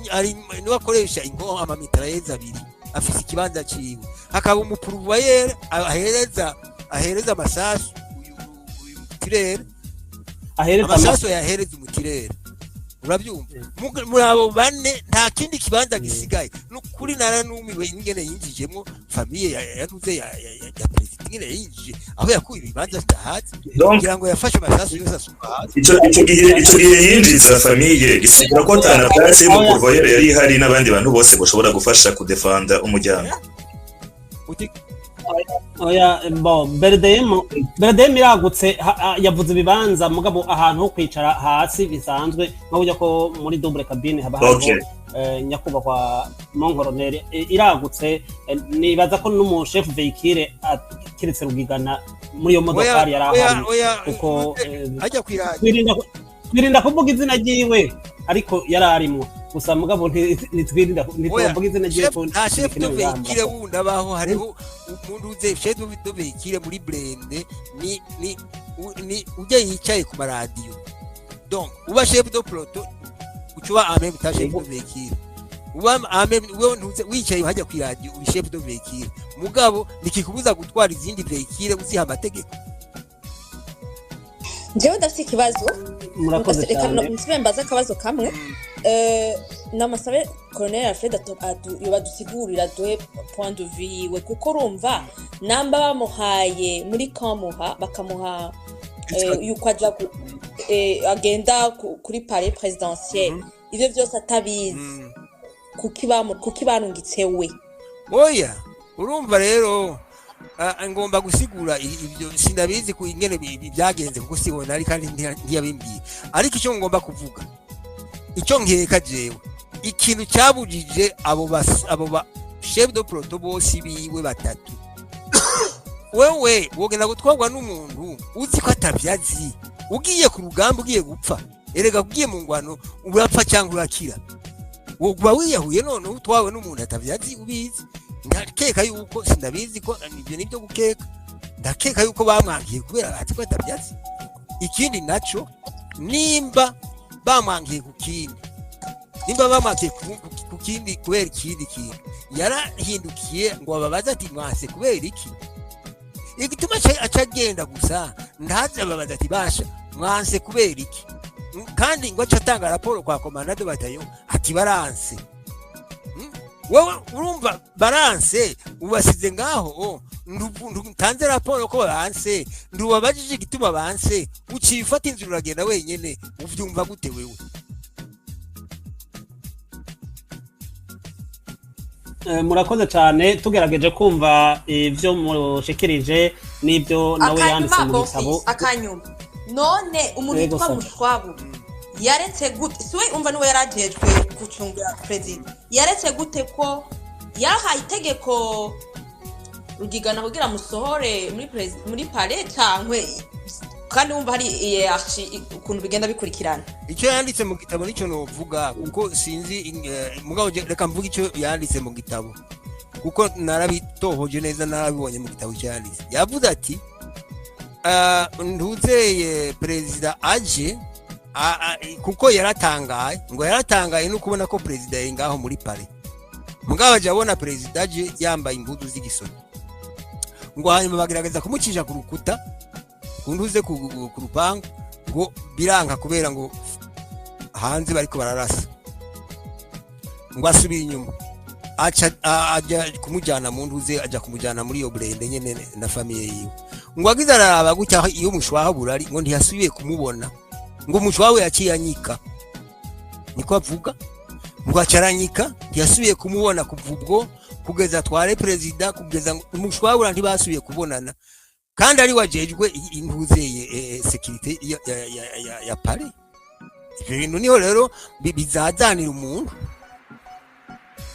niwe akoresha inko ama mitrailleuses abiri, afise ikibanza ciwe. Hakaba umu pourvoyeur ahereza amasasu uyu mu tireur. Ahereza amasasu yahereza umu tireur, urabyumva? Muri abo bane nta kindi kibanza gisigaye. Nukuri naranumiwe ingene yinjijemo famille ya ya perezida, ingene yinjije, aho yakuye ibibanza bitahazi. Donc kugira ngo yafashe amasasu yose asuka hasi. Ico gihe yinjiza famille, gisigura ko atana place y'umu pourvoyeur yari ihari n'abandi bantu bose bashobora gufasha kudefanda umuryango. Uti? Oya, bo BRDM iragutse. Yavuze ibibanza, mugabo ahantu ho kwicara hasi bisanzwe, nka burya ko muri double cabine haba hariho nyakubahwa mon colonel, iragutse. Nibaza ko n'umu chef véhicule kiretse Rugigana muri iyo Oya. modokari yari Oya. ahari. Oya. Kuko ajya kwiradiyo. Twirinda kuvuga izina ryiwe, ariko yari arimwo gusa, mugabo ntitwirinda, ntitwavuga izina ryiwe ko nta chef de ntibikenewe. véhicule Yamba. Wundi abaho. Hariho umuntu uze chef de véhicule muri blindé ni ujya yicaye ku maradiyo. Donc uba chef de peloton, ucuba en même temps chef de véhicule, uba en même wewe ntuze wicaye hajya ku iradiyo, uri chef de véhicule, mugabo nikikubuza gutwara izindi véhicule uziha amategeko. Njyewe ndafite ikibazo. Murakoze Reka cyane. nsube mbaze akabazo kamwe. Namasabe Colonel Alfred yobadusigurira, duhe point de vue yiwe, kuko urumva namba bamuhaye muri kamuha bakamuha yuko aja agenda kuri palais présidentiel, ivyo vyose atabizi, kuki barungitse we? Oya, urumva rero, ngomba gusigura ibyo sindabizi ku ingene byagenze, kuko sibona ari kandi ntiyabimbwiye. Ariko icyo ngomba kuvuga, icyo nkeka jewe, ikintu cyabujije abo ba chef de peloton bose biwe batatu, wewe wogenda gutwarwa n'umuntu uzi ko atabyazi, ugiye ku rugamba, ugiye gupfa? Erega ugiye mu ngwano urapfa cyangwa urakira, wokuba wiyahuye. Noneho utwawe n'umuntu atabyazi ubizi, ndakeka yuko, sindabizi ko ibyo nibyo gukeka, ndakeka yuko bamwangiye kubera bazi ko atabyazi. Ikindi naco, nimba bamwangiye ku kindi, nimba bamwangiye ku kindi kubera ikindi kintu, yarahindukiye ngo ababaze ati: "Mwase kubera iki?" Igituma aca agenda gusa ntaze ababaza ati: "Basha, mwanse kubera iki?" Kandi ngo aca atanga raporo kwa commandant de bataillon ati: "Baranse." Wowe urumva baranse, ubasize ngaho, oh, ntanze raporo ko baranse, ntubabajije igituma banse, uciye ufata inzira uragenda wenyene. Uvyumva gute wewe? Murakoze cyane. Tugerageje kumva ibyo mushikirije n'ibyo nawe yanditse Akanyuma. mu gitabo. Bonfils, akanyuma. None umuntu Yego, yitwa Sara. Mushwabu yaretse gute? Siwe umva niwe yarajejwe gucungira perezida, yaretse gute ko yahaye itegeko Rugigana kugira musohore muri palais cankwe, kandi wumva hari hiérarchie ukuntu bigenda bikurikirana? Icyo yanditse mu gitabo nicyo novuga, kuko sinzi, mugabo reka mvuge icyo yanditse mu gitabo, kuko narabitohoje neza, narabibonye mu gitabo. Icyo yanditse, yavuze ati: "Ntuzeye perezida aje," kuko yaratangaye, ngo yaratangaye no kubona ko perezida yari ngaho muri palais. Mugabo aje abona perezida aje yambaye impuzu z'igisoda. Ngo hanyuma bagerageza kumucisha ku rukuta, ku ntuze, ku rupangu, ngo biranka kubera ngo hanze bariko bararasa. Ngo asubira inyuma, aca ajya kumujyana mu ntuze, ajya kumujyana muri iyo blindé nyene na famille yiwe. Ngo agize araraba gutya iyo mushwaha burari, ngo ntiyasubiye kumubona. Ngo umushwaha we yaciye anyika, niko avuga. Ngo acaranyika, ntiyasubiye kumubona kuva ubwo kugeza tware perezida, kugeza umushwabura ntibasubiye kubonana, kandi ari wajejwe intuzeye sécurité ya palais. Ibyo bintu niho rero bizazanira umuntu.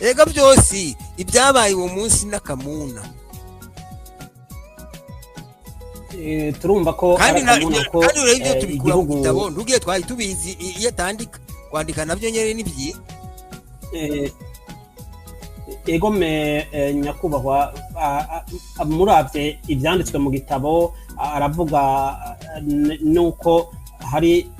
Ega byose ibyabaye uwo munsi n'akamuna. Turumva ko kandi ari akamuna ko kandi urebe ibyo tubikura mu igihugu gitabo, ntugiye twari tubizi. Iyo atandika, kwandika nabyo nyene ni byiza. Egome nyakubahwa, muravye ivyanditswe mu gitabo, aravuga nuko hari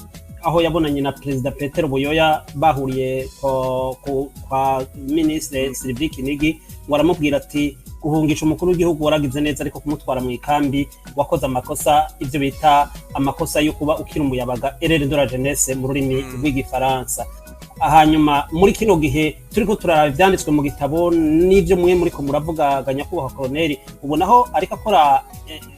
aho yabonanye na perezida Petero Buyoya, bahuriye kwa minisitiri Sylvie Kinigi. Ngo aramubwira ati: "Guhungisha umukuru w'igihugu waragize neza, ariko kumutwara mu ikambi wakoze amakosa", ibyo bita amakosa yo kuba ukiri umuyabaga, erreur de la jeunesse mu rurimi rw'igifaransa. Hanyuma muri kino gihe turiko turaraba ivyanditswe mu gitabo n'ivyo mwe muriko muravuga, nyakubahwa koroneri, ubonaho ariko akora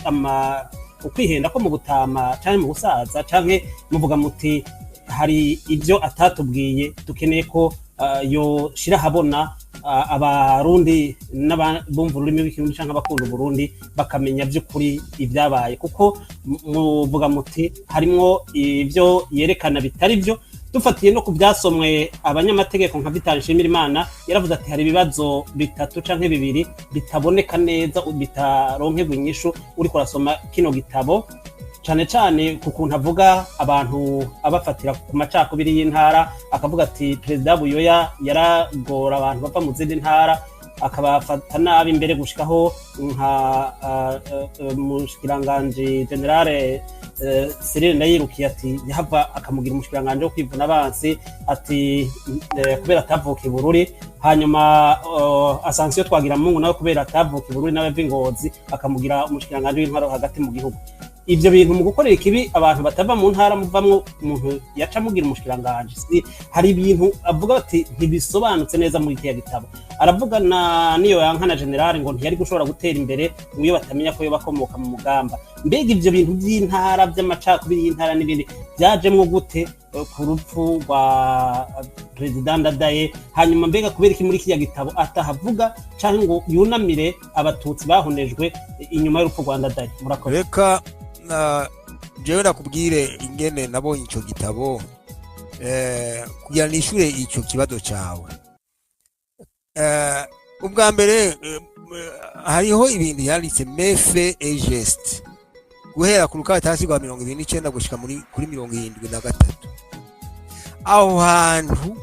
ama ukwihenda ko mu butama canke mu busaza, canke muvuga muti hari ibyo atatubwiye dukeneye ko yoshira ahabona, abarundi n'abumva ururimi rw'ikirundi canke abakunda uburundi bakamenya by'ukuri ibyabaye? Kuko muvuga muti harimwo ibyo yerekana bitari byo. Dufatiye no ku byasomwe abanyamategeko nka Vital Nshimirimana, yaravuze ati hari ibibazo bitatu canke bibiri bitaboneka neza, bitaronkegwa inyishu uriko urasoma kino gitabo, cane cane ku kuntu avuga abantu abafatira ku macakubiri y'intara, akavuga ati perezida Buyoya yaragora abantu bava mu zindi ntara, akabafata nabi, imbere gushikaho nka umushikiranganji général Cyril Ndayirukiye, ati yahava akamugira umushikiranganji wo kwivuna abansi, ati kubera atavuka i Bururi. Hanyuma Ascension Twagiramungu nawe kubera atavuka i Bururi, nawe ava i Ngozi, akamugira umushikiranganji w'intwaro hagati mu gihugu. Ibyo bintu mu gukorera ikibi abantu batava mu ntara muvamwo umuntu yaca amugira umushikiranganji. Hari ibintu avuga ati ntibisobanutse neza muri kiriya gitabo. Aravuga na niyo yankana général ngo ntiyari gushobora gutera imbere ngo iyo batamenya ko yoba akomoka mu mugamba. Mbega ibyo bintu by'intara, by'amacakubiri y'intara n'ibindi, byajemwo gute ku rupfu rwa perezida Ndadaye? Hanyuma mbega kubera iki muri kiriya gitabo atahavuga canke ngo yunamire abatutsi bahonejwe inyuma y'urupfu rwa Ndadaye? Murakoze. Reka na jewe nakubwire ingene nabonye ico gitabo, kugira nishure ico kibazo cawe. Ubwa mbere, hariho ibintu yanditse, Méfaits et gestes, guhera ku rukaratasi rwa 29 gushika muri kuri 73. Aho hantu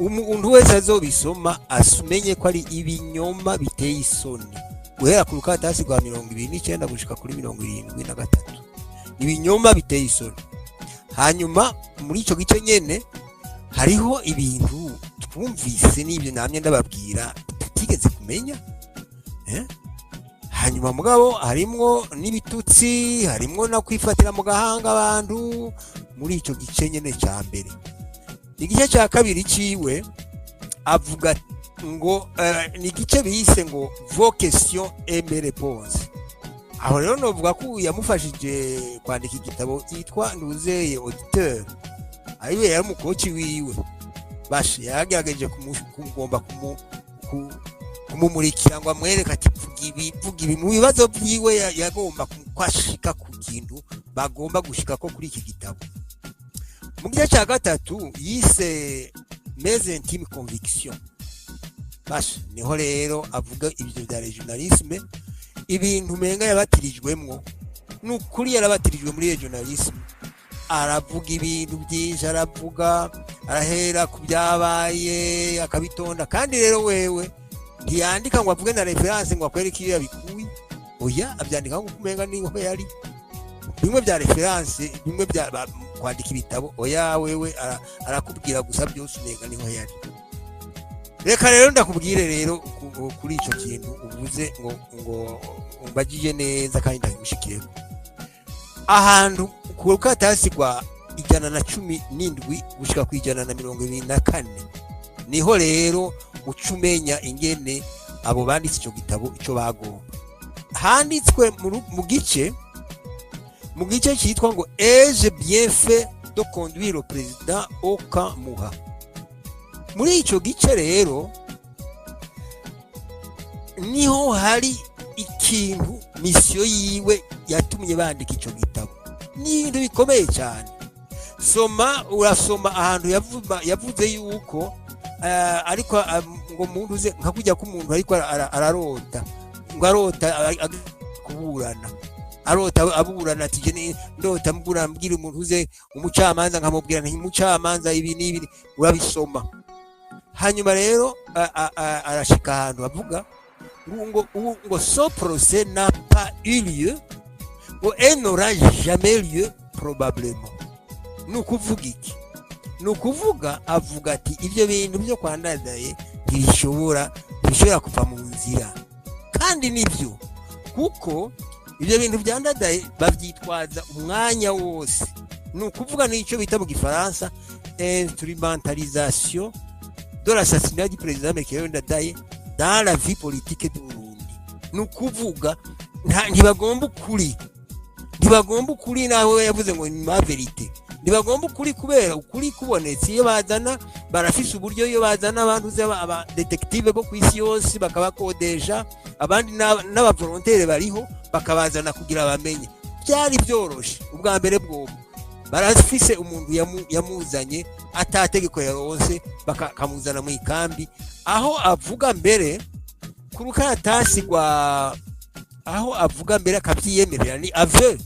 umuntu wese azobisoma asumenye ko ari ibinyoma biteye isoni. Guhera ku rukaratasi rwa 29 gushika kuri 73, ibinyoma biteye isoni. Hanyuma muri ico gice nyene hariho ibintu twumvise n'ibyo namye ndababwira tutigeze kumenya. Hanyuma mugabo harimwo n'ibitutsi, harimwo no kwifatira mu gahanga abantu muri ico gice nyene ca mbere. Igice ca kabiri ciwe avuga ngo ni igice bise ngo "Vos questions et mes réponses". Aho rero novuga ko yamufashije kwandika igitabo yitwa Nduzeye Auditeur, ariwe yari umukoci wiwe. Bashe yagerageje kumugomba kumumurikira ngo amwereke ati vuga ibi, vuga ibi. Mu bibazo vyiwe yagomba kwashika ku kintu bagomba gushika ko kuri iki gitabo. Mu gice cya gatatu yise "Mes intimes convictions", basha niho rero avuga ibyo bya régionalisme, ibintu umenga yabatirijwemwo. Ni ukuri yarabatirijwe muri régionalisme. Aravuga ibintu byinshi, aravuga, arahera ku byabaye akabitonda. Kandi rero wewe ntiyandika ngo avuge na référence, ngo akwereke iyo yabikuye. Oya, abyandika nk'uko umenga niho yari. Bimwe bya référence, bimwe bya kwandika ibitabo, oya, wewe arakubwira gusa byose umenga niho yari. Reka rero ndakubwire rero kuri ico kintu uvuze ngo umbajije neza kandi ndabigushikireko. Ahantu ku rukatasi rwa 117 gushika ku 124, niho rero uca umenya ingene abo banditse ico gitabo ico bagomba. Handitswe mu gice cyitwa ngo "Ai-je bien fait de conduire le président au camp Muha?" Muri ico gice rero niho hari ikintu, mission yiwe yatumye bandika ico gitabo. Ni ibintu bikomeye cyane. Soma, urasoma ahantu yavuze yuko ariko ngo muntu uze nka kujya k'umuntu ariko ararota, ngo arota kuburana, arota aburana, ati je ndota mbura mbwira umuntu uze umucamanza, nkamubwira nti umucamanza ibi n'ibi. Urabisoma. Hanyuma rero arashika ahantu avuga ngo "Ce procès n'a pas eu lieu", ngo "et n'aura jamais lieu probablement". Ni ukuvuga iki? Ni ukuvuga, avuga ati ibyo bintu byo kwa Ndadaye ntibishobora kuva mu nzira. Kandi nibyo, kuko ibyo bintu bya Ndadaye babyitwaza umwanya wose. Ni ukuvuga n'icyo bita mu Gifaransa instrumentalisation de l'assassinat du président Melchior Ndadaye dans la vie politique du Burundi. Ni ukuvuga ntibagomba ukuri, ntibagomba ukuri. Naho yavuze ngo ni ma vérité, ntibagomba ukuri, kubera ukuri kubonetse, iyo bazana, barafise uburyo, iyo bazana abantu uzi aba détectives bo ku isi yose bakabakodesha, abandi n'aba volontaires bariho, bakabazana kugira bamenye. Byari byoroshe. Ubwa mbere bwobo barafise umuntu yamuzanye atategeko yaronse, bakamuzana mu ikambi. Aho avuga mbere ku rukaratasi rwa, aho avuga mbere akabyiyemerera, ni aveu.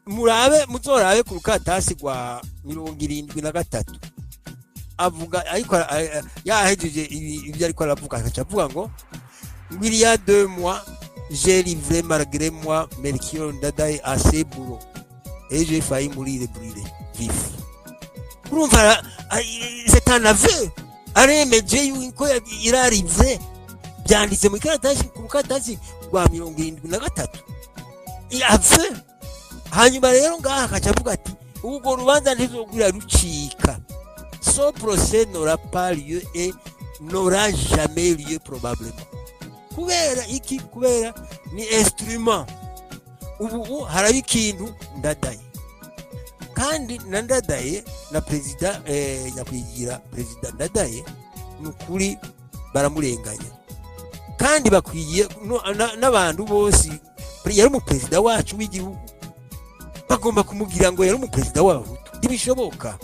Murabe, muzorabe ku rukaratasi rwa 73, avuga ariko yahejeje ibyo ariko aravuga, agaca avuga ngo "Il y a 2 mois, j'ai livré malgré moi Melchior Ndadaye à ses bourreaux et j'ai failli mourir brûlé vif." Urumva c'est un aveu, aremeje yuko irarive. Byanditse mu ikaratasi, ku rukaratasi rwa 73, aveu. Hanyuma rero ngaha akaca avuga ati urwo rubanza ntizogwira rucika, "Ce procès n'aura pas lieu et n'aura jamais lieu probablement." Kubera iki? Kubera ni instrument. Ubu haraba ikintu Ndadaye, kandi na Ndadaye na perezida nyakwigira perezida Ndadaye, ni ukuri baramurenganya kandi bakwiye n'abantu bose. Yari umuperezida wacu w'igihugu, bagomba kumubwira ngo yari umuperezida w'Abahutu. Ntibishoboka,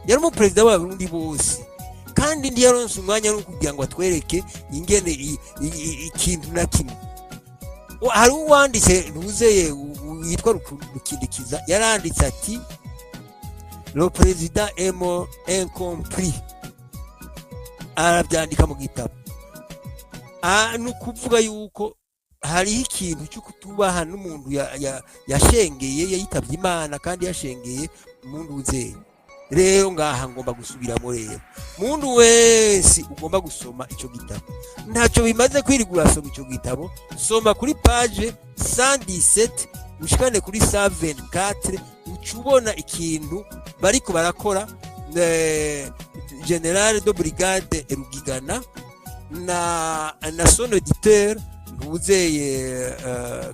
yari umuperezida w'Abarundi bose. Kandi ntiyaronse umwanya no kugira ngo atwereke ingene ikintu na kimwe. Hari uwanditse ntuzeye witwa Rukindikiza, yaranditse ati "Le président est mort incompris", arabyandika mu gitabo. Ni ukuvuga yuko hariho ikintu cyo kutubaha n'umuntu yashengeye, yayitabye Imana kandi yashengeye umuntu uzeye. Rero ngaha ngomba gusubiramo rero, muntu wese ugomba gusoma icyo gitabo, ntacyo bimaze kwirirwa urasoma icyo gitabo. Soma kuri page 117 ushikane kuri 124, uca ubona ikintu bariko barakora général de brigade Rugigana na son auditeur ntuzeye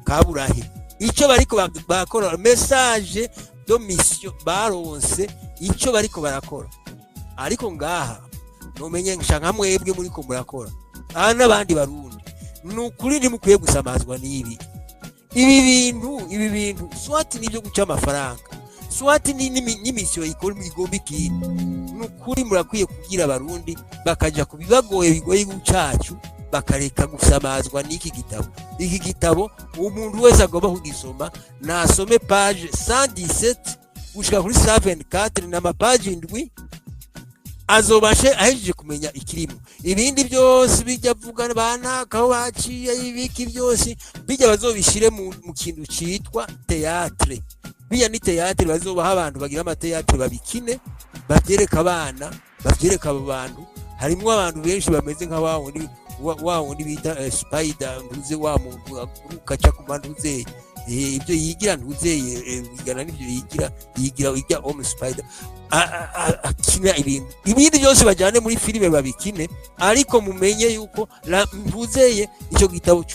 Kaburahe, icyo bariko bakora, message de mission baronse, icyo bariko barakora. Ariko ngaha numenye nka mwebwe muriko murakora aha n'abandi Barundi, ni ukuri ntimukwiye gusamazwa n'ibi ibi bintu. Ibi bintu soit nibyo guca amafaranga, soit ni n'i mission ikora igomba ikindi. Ni ukuri murakwiye kubwira Abarundi bakaja ku bibagoye, bigoye igihugu cacu, bakareka gusamazwa n'iki gitabo. Iki gitabo umuntu wese agomba kugisoma nasome page 117 gushika kuri 124, ni amapaji 7, azobashe ahejeje kumenya ikirimo. Ibindi byose bijya avuga banaka aho baciye ibiki byose bijya, bazobishire mu kintu citwa théâtre. Bijya ni théâtre, bazobaha abantu bagira ama théâtre, babikine, bavyereka abana, bavyereka abo bantu. Harimwo abantu benshi bameze nka wa wundi wa wundi bita spider, ntuze, wa muntu aguruka aca ku ntuze, ibyo yigira, ntuze, bigana n'ibyo yigira ijya homme spider. Akina ibintu, ibindi byose bajyane muri filime babikine, ariko mumenye yuko ntuzeye icyo gitabo.